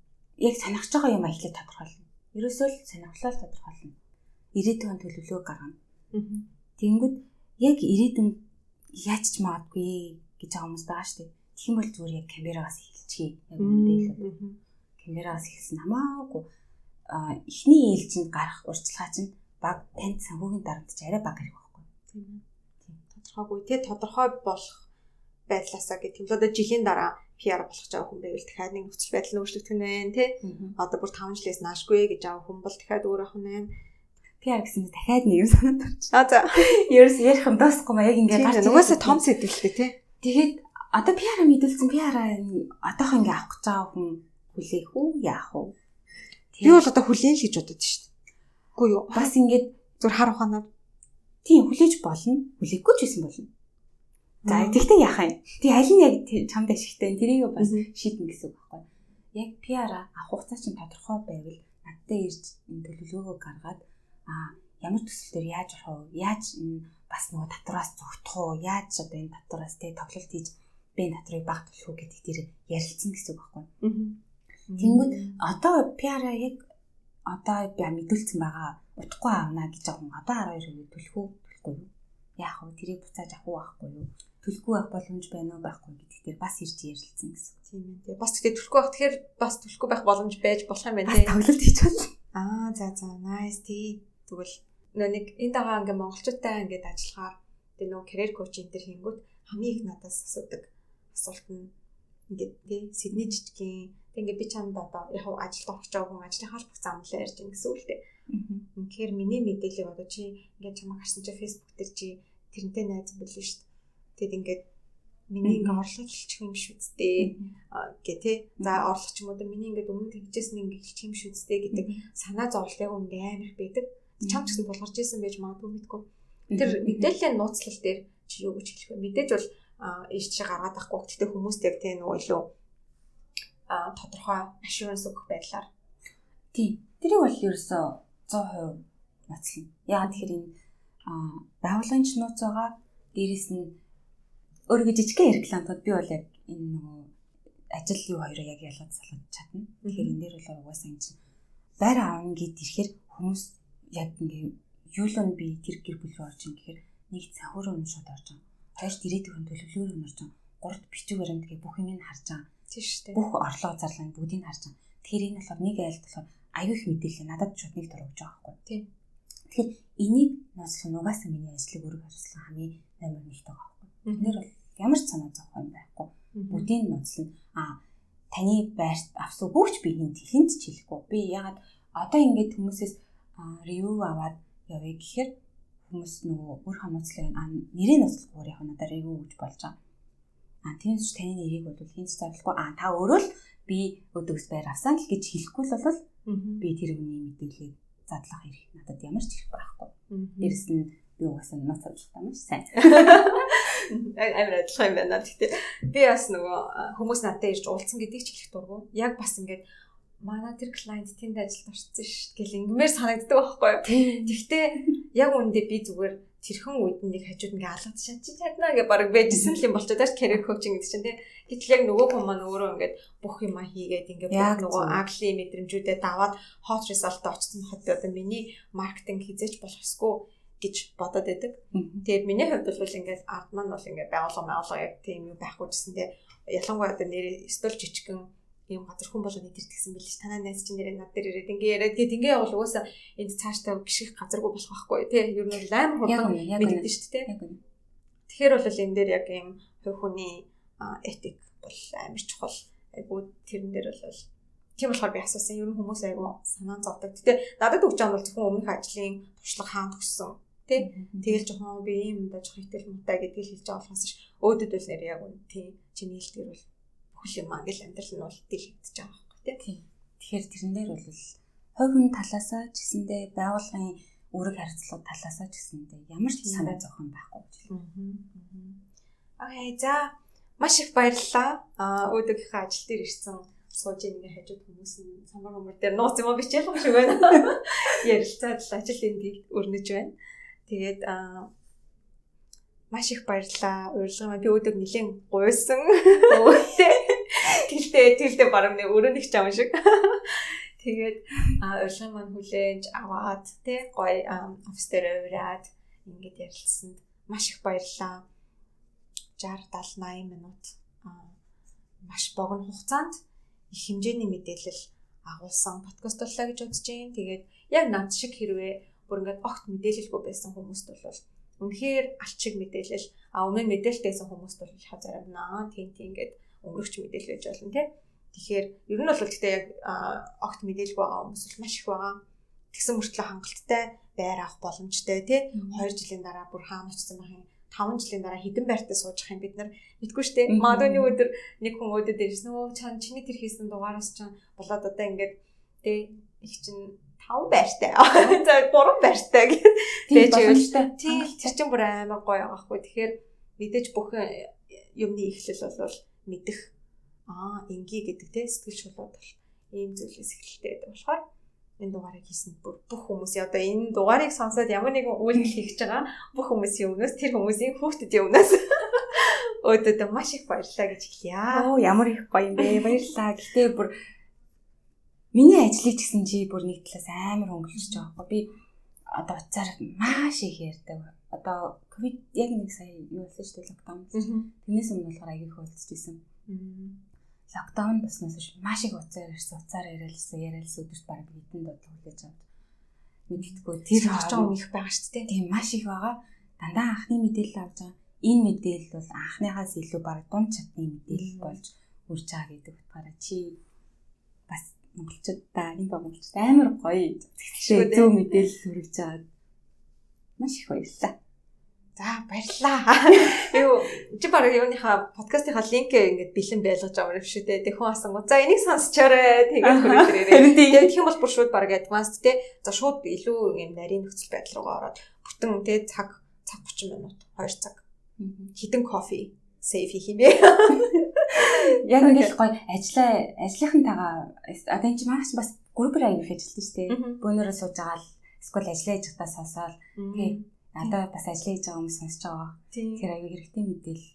Яг сонирхож байгаа юм эхлээд тодорхойлно. Ерөөсөө л сонирхлоо тодорхойлно. Ирээдүйн төлөвлөгөө гаргана. Тэнгүүд яг ирээдүйн яаж ч магадгүй гэж байгаа хүмүүс байгаа шүү дээ. Тэгэх юм бол зүгээр яг камерагаас эхэлчихье. Яг үнэндээ л. Камерагаас эхэлсэн хамаагүй эхний ээлжинд гарах урьдчилгаа чинь баг танд санхүүгийн дарамт ч арай бага хэрэг байхгүй. Тийм ээ. Тодорхойгүй тий тодорхой болох байдлаасаа гэх юм л одоо жилийн дараа PR болох гэж байгаа хүн байвал дахиад нэг нөхцөл байдал нь өөрчлөгдөх нь байна тий. Одоо бүр 5 жилээс наашгүй гэж байгаа хүн бол дахиад өөр ах нь байна. PR гэсэн чинь дахиад нэг юм санаад орчих. А за. Ерөөс ярих юм дуусахгүй маа яг ингээд гарч нугасаа том сэдвэлтэй тий. Тэгээд одоо PR мэдүүлсэн PR одоохоо ингээд авах гэж байгаа хүн хүлээх үү яах вэ? Би бол одоо хүлээн л гэж бодод шүү дээ. Үгүй юу? Бас ингээд зүр хар ухаанаар тийм хүлээж болно. Хүлээхгүй ч байсан болно. За тэгтээ яах юм? Тэг аль нь яг чамд ашигтай тэрийг бас шийднэ гэсэн үг байхгүй. Яг PR авах хугацаа чинь тодорхой байвал надтай ирж энэ төлөвлөгөөгөө гаргаад ямар төсөл дээр яаж орох вэ? Яаж энэ бас нөгөө татвараас зугтах уу? Яаж одоо энэ татвараас тэ тоглолт хийж би энэ татварыг бага төлөх үү гэдэг дээр ярилцсан гэсэн үг байхгүй. Тэнгүүд одоо PR яг одоо би мэдүүлсэн байгаа утгагүй авна гэж байгаа хүн одоо 12% төлөх үү төлөхгүй юу? Яах вэ? Тэрийг буцааж авах уу авахгүй юу? Төлөхгүй байх боломж байна уу байхгүй гэдэг дээр бас ирж ярилцсан гэсэн. Тийм ээ. Тэгээ бас тэгтээ төлөхгүй байх тэгэхээр бас төлөхгүй байх боломж байж болох юм байна тий. Бас тоглолт хийж болно. Аа за за nice тий. Тэгвэл нөө нэг энэ дагаа ингээ монголчуудтай ингээд ажиллахаар тэгээ нөө career coach энэ төр хийнгүүт хамгийн их надаас асуудаг асуулт нь ингээд тий Сидней жижигэн тэг ингээд би чамд одоо яг ажилд орох гэж байгаа хүн ажлынхаа бүх замлаа ярьж ин гэсэн үг л дээ. Үнэхээр миний мэдээллийг одоо чи ингээд чамайг харсан чи Facebook дээр чи тэрнтэй найз билээ шүү дээ. Тэгэд ингээд миний ингээ орлогыг хэлчих юм шүү дээ гэ тэ. За орлого ч юм уу миний ингээд өмнө тэгжсэн ингээ хэлчих юм шүү дээ гэдэг санаа зовлт яг үнэ амар их байдаг. Чам ч гэсэн тулгарч исэн байж магадгүй мэдгүй. Тэр мэдээллийн нууцлал дээр чи юу гэж хэлэх вэ? Мэдээж бол ийш чи гаргаад байхгүй. Гэхдээ хүмүүст яг тэ нөгөө илүү тодорхой assurance өгөх байдлаар. Тийм. Тэрийг бол ерөөсөө 100% ноцлно. Яагаад тэгэхээр энэ байгууллагын ч нууц байгаа. Дээрээс нь өөрийгөө жижигхэн рекламтад би бол яг энэ нөгөө ажил юу хоёроо яг ялгаж салгаж чадна. Тэгэхээр энэ дээр бол угаасаа энэ чинь байр аавна гэд ирэхээр хүмүүс яг ингээ юу л нь би тэр гэр бүл рүү орж ин гэхээр нэг санхүүрөө нь шууд орж байгаа. Хоёрт ирээдүйн төлөвлөгөөр нь орж байгаа. Гуравт бичиг баримт гэх бүх юм нь харж байгаа. Тийм шүү дээ. Бүх орлого зарлага бүгдийг нь харж байгаа. Тэгэхээр энэ болохоор нэг айлд болохоор аюу их мэдээлэл надад шууд нэг дор өгч байгаа байхгүй. Тийм. Тэгэхээр энийг нууцлах нь угаасаа миний ажлыг үүрэг хариуцлага хамгийн номер 1-т байгаа байхгүй. Тэгэхээр бол ямар ч санаа зовх юм байхгүй. Бүгдийг нууцлна. Таны байрт авсан үгүйч би хинт ч хэлэхгүй. Би ягаад одоо ингэж хүмүүсээс ревю аваад явъя гэхээр хүмүүс нөгөө өөрийнхөө нууцлыг нэрээ нууцлахгүйгээр яг надад ревю өгч болж байгаа. Тиймээс ч таны нэрийг бол хинт ч зарлахгүй. Та өөрөө л би өдөөс байр авсан л гэж хэлэхгүй л бол би тэр хүний мэдээллийг задлах хэрэг надад ямар ч хэрэг байхгүй. Дээрэс нь би угаасаа нууц авч байгаа маш сайн. Амар адилхан юм байна. Гэхдээ би бас нөгөө хүмүүс надад ирж уулзсан гэдгийг ч хэлэх дургүй. Яг бас ингээд манай тэр клиент тэнд ажилд орсон шүү гэл ингэмээр санагддаг байхгүй юу. Гэхдээ яг үүндээ би зүгээр тэрхэн үед нэг хажууд ингээ алгад шатчих чаднаа гэ баг байжсэн л юм болчиход тааш career coaching гэдэг чинь тий. Гэтэл яг нөгөө хүн маань өөрөө ингээд бүх юмаа хийгээд ингээ бүх нөгөө ugly мэдрэмжүүдэд даваад hot result очсон хад одоо миний маркетинг хизээч болох ёсгүй гэж бодоод байдаг. Тэгээд миний хувьд бол ингээд ард маань бол ингээд байгууллага яг тийм юм байхгүй гэсэн тий. Ялангуяа одоо нэрээ стол жижигхэн ийм газар хүн болгоны тэр тэгсэн билээ ш. Танаа найз чинь нэрээ над дээр ирээд ингээ яриад гээд ингээ явал угаасаа энд цаашдаа гიშгэх газаргүй болох байхгүй тий. Ер нь бол амар хурдан мэддэн шүү дээ. Тэгэхээр бол энэ дээр яг ийм хувь хүний этик бол амар чухал. Айгуу тэрэн дээр бол тийм болохоор би асуусан. Ер нь хүмүүс айгуу санаа зовдөг. Гэтэ надад өгч байгаа нь бол зөвхөн өмнөх ажлын туршлага хаана төгссөн тий. Тэгэл жоохон би ийм юм да жоохон итэл муутай гэдгийг хэлж байгаа болохоос ш. Өөдөд бол нэр яг үн тий. Чиний хэлдгэр бол бүхэл юм аа гэл амьдрал нь бол дэлгэгдэж байгаа байхгүй тий. Тэгэхээр тэрэн дээр бол хувь хүн талаасаа ч гэсэндээ байгууллагын үүрэг хариуцлага талаасаа ч гэсэндээ ямар ч санаа зовх юм байхгүй гэж хэлнэ. Окей, за маш их баярлалаа. Өөдөгийнхээ ажил дээр ирсэн сууж ингээ хажууд хүмүүс нь самбар момор дээр нууц юм бичээл юм шиг байна. Ярилцаад л ажил энд өрнөж байна. Тэгээд маш их баярлалаа. Урилга би өөдөг нэлээд гуйсан. Тэлтэй бараг нэг өрөө нэг чам шиг. Тэгээд урилгын маань хүлээж аваад тий гоё офис дээр ураад ингээд ярилцсанд маш их баярлалаа. 60 70 80 минут маш богино хугацаанд их хэмжээний мэдээлэл агуулсан подкаст боллоо гэж бодож байна. Тэгээд яг над шиг хэрвээ бүр ингээд огт мэдээлэлгүй байсан хүмүүст бол үнэхээр алт шиг мэдээлэл, өмнө нь мэдээлэлтэйсэн хүмүүст бол их заримнаа тийм тийм ингээд өнгөрөгч мэдээлэл байж болно тий. Тэгэхээр ер нь бол гэхдээ яг огт мэдээлэлгүй байгаа хүмүүс бол маш их байгаа. Тэгсэн мөртлөө хангалттай байр авах боломжтой тий. 2 жилийн дараа бүр хаана очсон байх юм? 5 жилийн дараа хэдэн байртаа сууж ах юм бид нар мэдгүй штэ. Магадгүй нэг өдөр нэг хүн өөдөд ирсэн. Өө чам чиний тэр хийсэн дугаараас чинь болоод одоо ингээд тий их чинь 5 байртай. За 3 байртай гэд. Тэгээд тийм тэр чинь бүр амар гоё байгаа хгүй. Тэгэхээр Мэдээж бүх юмны эхлэл бол мэдэх энгийн гэдэг те сэтгэл шулууд бол ийм зүйлээс эхэлдэг гэдэг болохоор энэ дугаарыг хийсэн бүх хүмүүсийн одоо энэ дугаарыг сонсоод ямар нэгэн үйлдэл хийж байгаа бүх хүмүүсийн өмнөөс тэр хүмүүсийн хүүхдүүдийн өмнөөс өөдөө маш их баярлалаа гэж хэлье. Оо ямар их гоё юм бэ. Баярлалаа. Гэтэ бүр миний ажлыг ч гэсэн чи бүр нэг талаас амар хөнгөлөж байгаа байхгүй. Би одоо утсаар маш их ярьдаг. Одоо ковид яг нэг сая юу болсон шүү дээ, локдаун. Тэрнээс өмнө болохоор аягүй их уулзж исэн. Локдаун болсноос хойш маш их утсаар ярьсан, утсаар яриалсан өдөрт бараг хэдэн бодлого хүлээж авч мэддэхгүй. Тэр орчин их байгаа шүү дээ. Тийм маш их байгаа. Дандаа анхны мэдээлэл авч байгаа. Энэ мэдээлэл бол анхныхаас илүү бараг дунд чатны мэдээлэл болж үрж байгаа гэдэг утгаараа чи бас монголчуудаа энэ монголчууд амар гоё зэгцтэй зөв мэдээлэл хүргэж байгаа. Маш их баярлалаа. За баярлалаа. Юу чи бараг юуныхаа подкастынхаа линк ингээд бэлэн байлгаж авах юм шүү дээ. Тэг хүн асангуу. За энийг сонсчоорой. Тэгээд хүрээ ирээрэй. Тэгээд тэгэх юм бол бүр шууд бараг advanced те. За шууд илүү юм нарийн нөхцөл байдал руугаа ороод бүтэн те цаг 30 минут 2 цаг. Хитэн кофе сейф хийх юм бэ? Яг ингээд гоё ажлынхантайгаа одоо энэ чи маш бас группээр аяг их ажилладаг шүү дээ. Бөөнөрөө сууж байгаа л эсвэл ажиллаа хийж байхдаа сонсоол. Тэгээ надад бас ажиллаа хийж байгаа хүмүүс сонсож байгаа. Тэгэхээр аягүй хэрэгтэй мэдээлэл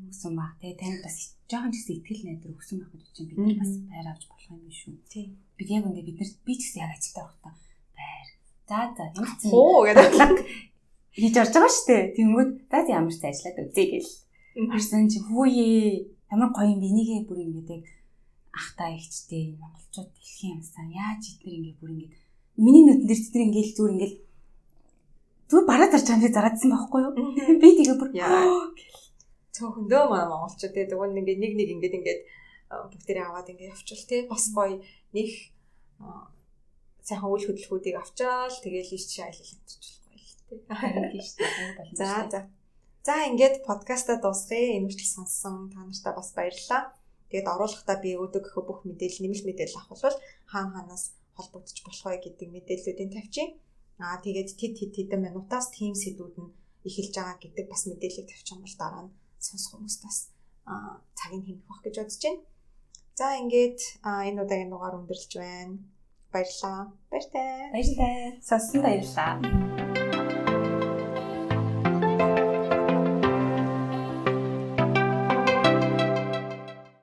өгсөн баг. Тэгээ танд бас жоохон ч гэсэн итгэл найдвар өгсөн байх гэж чинь бид нар бас байр авч болох юм биш үү? Тийм. Бид яг үндэ бид нар би ч гэсэн яг ажилдаа байхдаа байр. За ямар ч хуу гэдэг хийж орж байгаа шүү дээ. Тэнгүүд за ямар ч ажиллаад үзье гэл. Орсон чи хүүе ямар гоё юм бэ? Энийгээ бүр ингээд яг ахтаа ихчтэй монголчууд дэлхийн юмсан. Яаж эднэр ингээд бүр ингээд миний нүдэн дээр тэд ингээд зүгээр ингээд зүгээр бараа зарж байгаа юм шиг зараадсан байхгүй юу? Би тэгээ бүр цөөхөндөө манай монголчууд те тэгвэл ингээд нэг нэг ингээд ингээд бүгдээрээ аваад ингээд явчвал те бас гоё нэг сайхан үйл хөдлөхүүдийг авчаал тэгээл иш чи аялал амтчих гоё л те. Тийм шүү дээ. За. За ингээд подкастаа дуусгая. Энэ хүртэл сонссон та нартай бас баярлалаа. Тэгээд оруулахдаа би өөдөө бүх мэдээлэл нэмэлт мэдээлэл авах бол хаана хаанаас холбогдож болох вэ гэдэг мэдээллүүдийг тавьчих. Аа тэгээд тэд хэдэн минутаас тийм сэдвүүд нь эхэлж байгаа гэдэг бас мэдээллийг тавьчих юм бол дараа нь сонсох хүмүүст бас цагийг хэмнэх байх гэж бодож байна. За ингээд энэ удаагийн дугаар өндөрлөж байна. Баярлалаа. Баяртай. Баярлалаа. Сонссон баярлалаа.